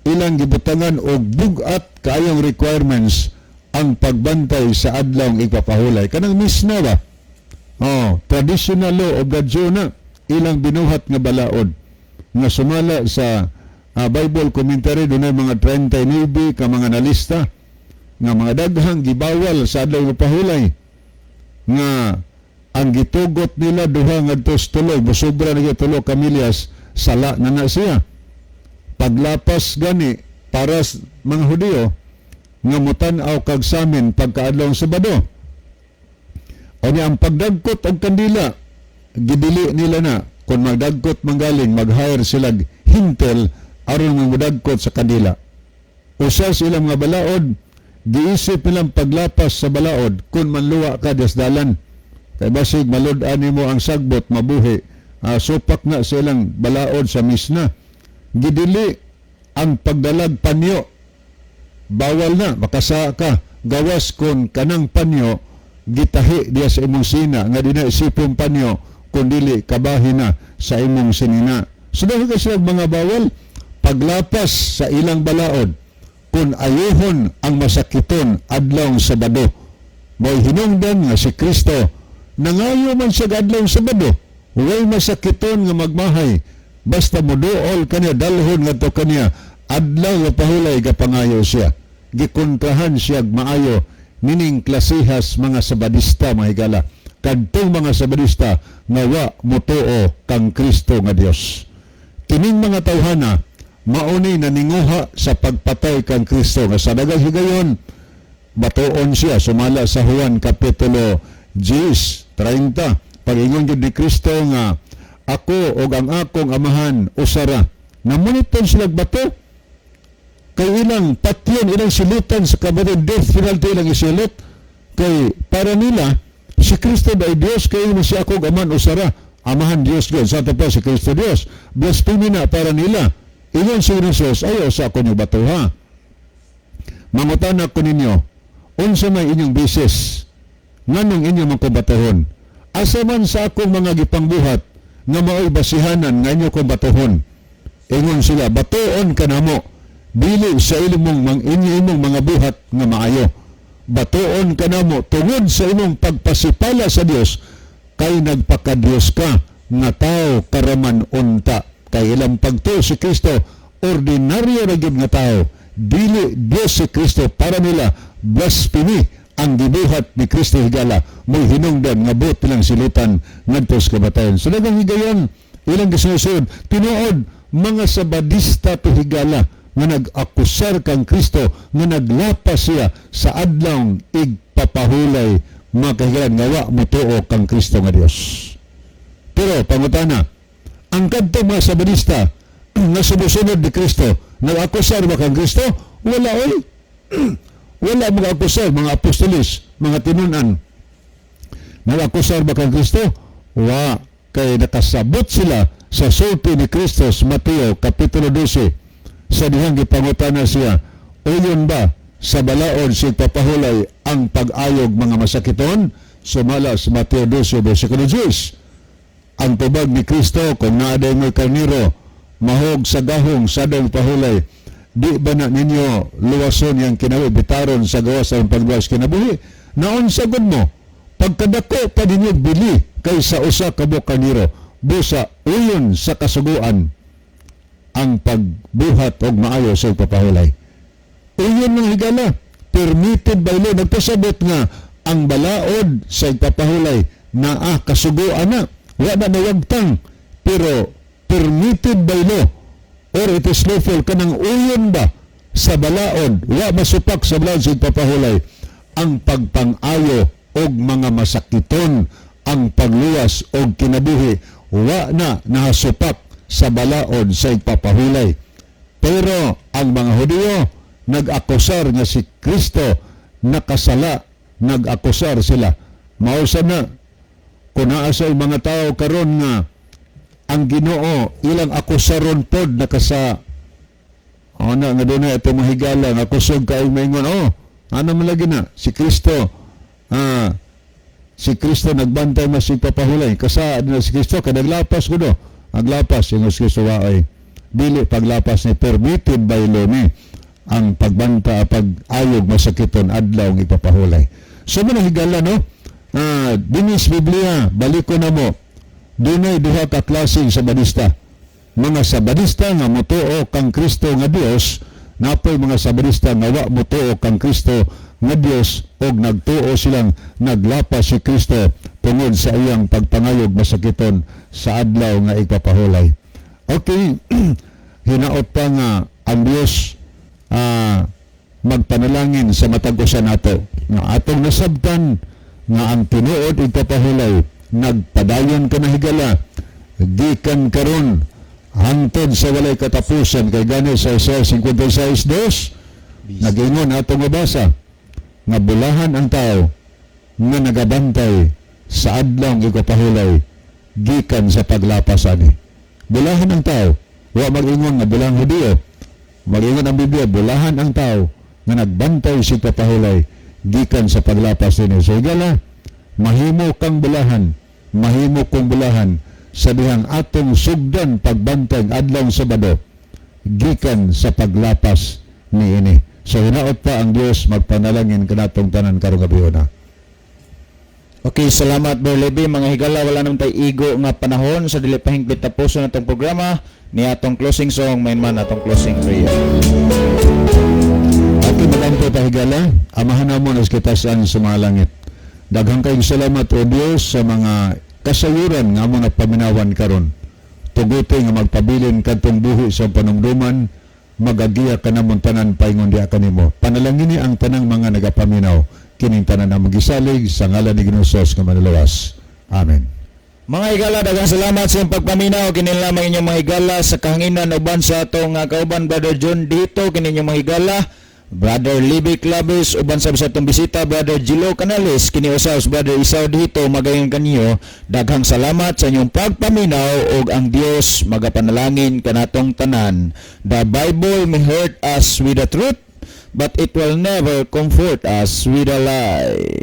ilang gibutangan og bug-at kaayong requirements ang pagbantay sa adlawng igpapahulay, kanang Misna ba. Oh, traditional law of the Jew na ilang binuhat nga balaod nga sumala sa Bible commentary, dunay mga 39 ka mga nalista nga mga daghang gibawal sa adlaw pahulay, nga ang gitugot nila 2 ngadto sa 3. Musobra na gyud 3 ka milyas, sala na na siya. Paglapas gani para sa mga Hudiyo nga mutan-aw kag samin pagkaadlawng Sabado. O niya ang pagdagkot og kandila, gidili nila na. Kung magdagkot manggaling, mag-hire sila hintel aron nga modagkot sa kandila. Usa sa ilang mga balaod, giisip nilang paglapas sa balaod kung manluwa ka des dalan. Kay basig malud-an nimo ang sagbot, mabuhi. Supak na sa ilang balaod sa Misna. Gidili ang pagdalag panyo, bawal na, makasa ka, gawas kon kanang panyo gitahi diya sa imong sina, nga di na isipong panyo kun dili kabahin na sa imong sinina. So dahil ka sila mga bawal. Paglapas sa ilang balaod, kung ayuhon ang masakiton adlawng Sabado, may hinungdan nga si Kristo nangayo man siya adlawng Sabado, way masakiton nga magmahay basta moduol kaniya, dalhon ngadto kaniya adlaw nga pahulay, gapangayo siya. Gikontrahan siya maayo nining klasihas mga Sabadista, mga higala, kadtong mga Sabadista nga wa motuo kang Kristo nga Dios. Kining mga tawhana mauni naninguha sa pagpatay kang Kristo, nga sa daghang higayon batuon siya sumala sa Juan Kapitulo 10:30, pag-ingon gyud ni Kristo nga ako og ang akong Amahan usara. Namuniton sila bato kay ilang patyon, ilang silutan sa kamatayon, death penalty ilang isilot, kay para nila si Kristo ba Diyos, kay mo si ako Amahan usara, Amahan Diyos gyud sa pa si Kristo Diyos, blasphemy na para nila. Ingon si Jesus, "Ayo sa ako niyo batuha. Mangutana ko ninyo, unsa may inyong basis nganong inyo man ko batuhon? Asa man sa akong mga gipangbuhat nga mao'y basihanan nga inyo kong batuhon?" Ingon sila, "Batuon ka namo dili sa imong mang inyo imong mga buhat nga maayo. Batuon ka namo tungod sa imong pagpasipala sa Dios, kay nagpakadiyos ka nga tao karaman unta." Kay ilang pagtuo, si Kristo ordinaryo ra gyud nga tao, dili Dios si Kristo. Para nila blasphemy ang gibuhat ni Kristo, higala. Mo'y hinungdan nga buot nilang silutan ngadto sa kamatayon. So daghang higayon ilang gisunsod. Tinuod mga Sabadista to, higala, nga nag-akusar kang Kristo nga naglapas siya sa adlawng igpapahulay, mga kahigalan, nga wa motuo kang Kristo nga Dios. Pero pangutana, ang kadto mga Sabadista nga sumusunod ni Kristo, nag-akusar ba kang Kristo? Wala oy. Wala mga akusar, mga apostolis, mga tinunan. Nag-akusar ba kang Kristo? Wa, kay nakasabot sila sa sulti ni Kristo sa Mateo Kapitulo 12, sa dihang gipangutana siya, "Uyon ba Sa balaod sa papahulay ang pag-ayog mga masakiton, sumala sa Mateo 12 versikulo 10. Ang tubag ni Kristo, kung naa day mo'y karniro mahog sa gahong sa adlawng pahulay, di ba na ninyo luwason yang kinabuhi, bitaron sa gawas ang pagluwas kinabuhi? Naunsa gud mo, pagkadako pa ninyo bili kaysa usa ka buok karniro? Busa uyon sa kasuguan ang pagbuhat og maayo sa pagpapahulay. Uyon, mga higala, permitted by law. Nagpasabot nga ang balaod sa igpapahulay naa kasuguan na, wa na nawagtang, pero permitted by law or it is lawful, kanang uyon ba sa balaod, wa masupak sa balaod sa igpapahulay ang pagpang-ayo og mga masakiton. Ang pagluwas og kinabuhi, wa na nahasupak sa balaod sa igpapahulay. Pero ang mga Hudiyo nag-akusar nga si Kristo nakasala, nag-akusar sila. Mao sa na kung naa sa mga tao karon nga ang Ginoo ilang akusaron pod nakasa o na nga dunay ato mahigala nga kusog kay maingon, "Oh, ano man lagi na si Kristo, si Kristo nagbantay mas ipapahulay kasa na si Kristo kay naglapas kuno, aglapas." Ingon si Kristo, "Waay, dili paglapas ni, permitted by law ni ang pagbanta, pag-ayog masakiton adlaw ng ipapahulay." So mga higala, no, dinis Biblia, baliko na mo, dunay duha ka klaseng Sabadista: mga Sabadista nga motuo kang Kristo nga Dios, napoy mga Sabadista nga wa motuo kang Kristo nga Dios og nagtuo silang naglapas si Kristo tungod sa iyang pagpangayog masakiton sa adlaw nga ipapahulay. Okay, hinaot pa nga ang Dios magpanalangin sa matag usa nato nga atong nasabtan nga ang tinuod ipapahulay nagpadayon ka na, higala, gikan karon hangtod sa walay katapusan, kay gani sa Isaiah 56:2 nag-ingon, atong mabasa nga bulahan ang tao nga nagabantay sa adlawng igpapahulay gikan sa paglapas ani. Bulahan ang tao. Wa mag-ingon nga bulahang Hudiyo. Mag-ingon ang Biblia, bulahan ang tao nga nagbantay sa pagpapahulay gikan sa paglapas nini. So higala, mahimo kang bulahan, mahimo kong bulahan sa dihang atong sugdan pagbantay ang adlawng Sabado gikan sa paglapas niini. So hinaot pa ang Dios magpanalangin kanatong tanan karong gabiuna.
Okay, salamat, Bro Levi. Mga higala, wala naman tay igo nga panahon sa dili pa hingpit tapuson atong programa ni atong closing song, main man atong closing prayer.
Okay, magampo ta, higala. Amahan namo nga kitasan sa mga langit. Daghang kayong salamat, O Dios, sa mga kasayuran nga amo na paminawan karon. Tuguti nga magpabilin kadtong buhi sa panumduman, magagiya ka namon tanan paingon diha kanimo. Panalangini ang tanang mga nagapaminaw, kining tanan ang magisalig sa ngalan ni Ginoong Hesus nga manluluwas. Amen.
Mga higala, daghang salamat sa inyong pagpaminaw. Kini lamang inyong mga higala sa kahanginan uban sa atong kauban Brother John dito, kini inyong mga higala Brother Libby Claves, uban sa atong bisita Brother Gilo Canales, kini usaw si Brother Isaw dito magayon kaniyo. Daghang salamat sa inyong pagpaminaw ug ang Dios magapanalangin kanatong tanan. The Bible may hurt us with the truth, but it will never comfort us with a lie.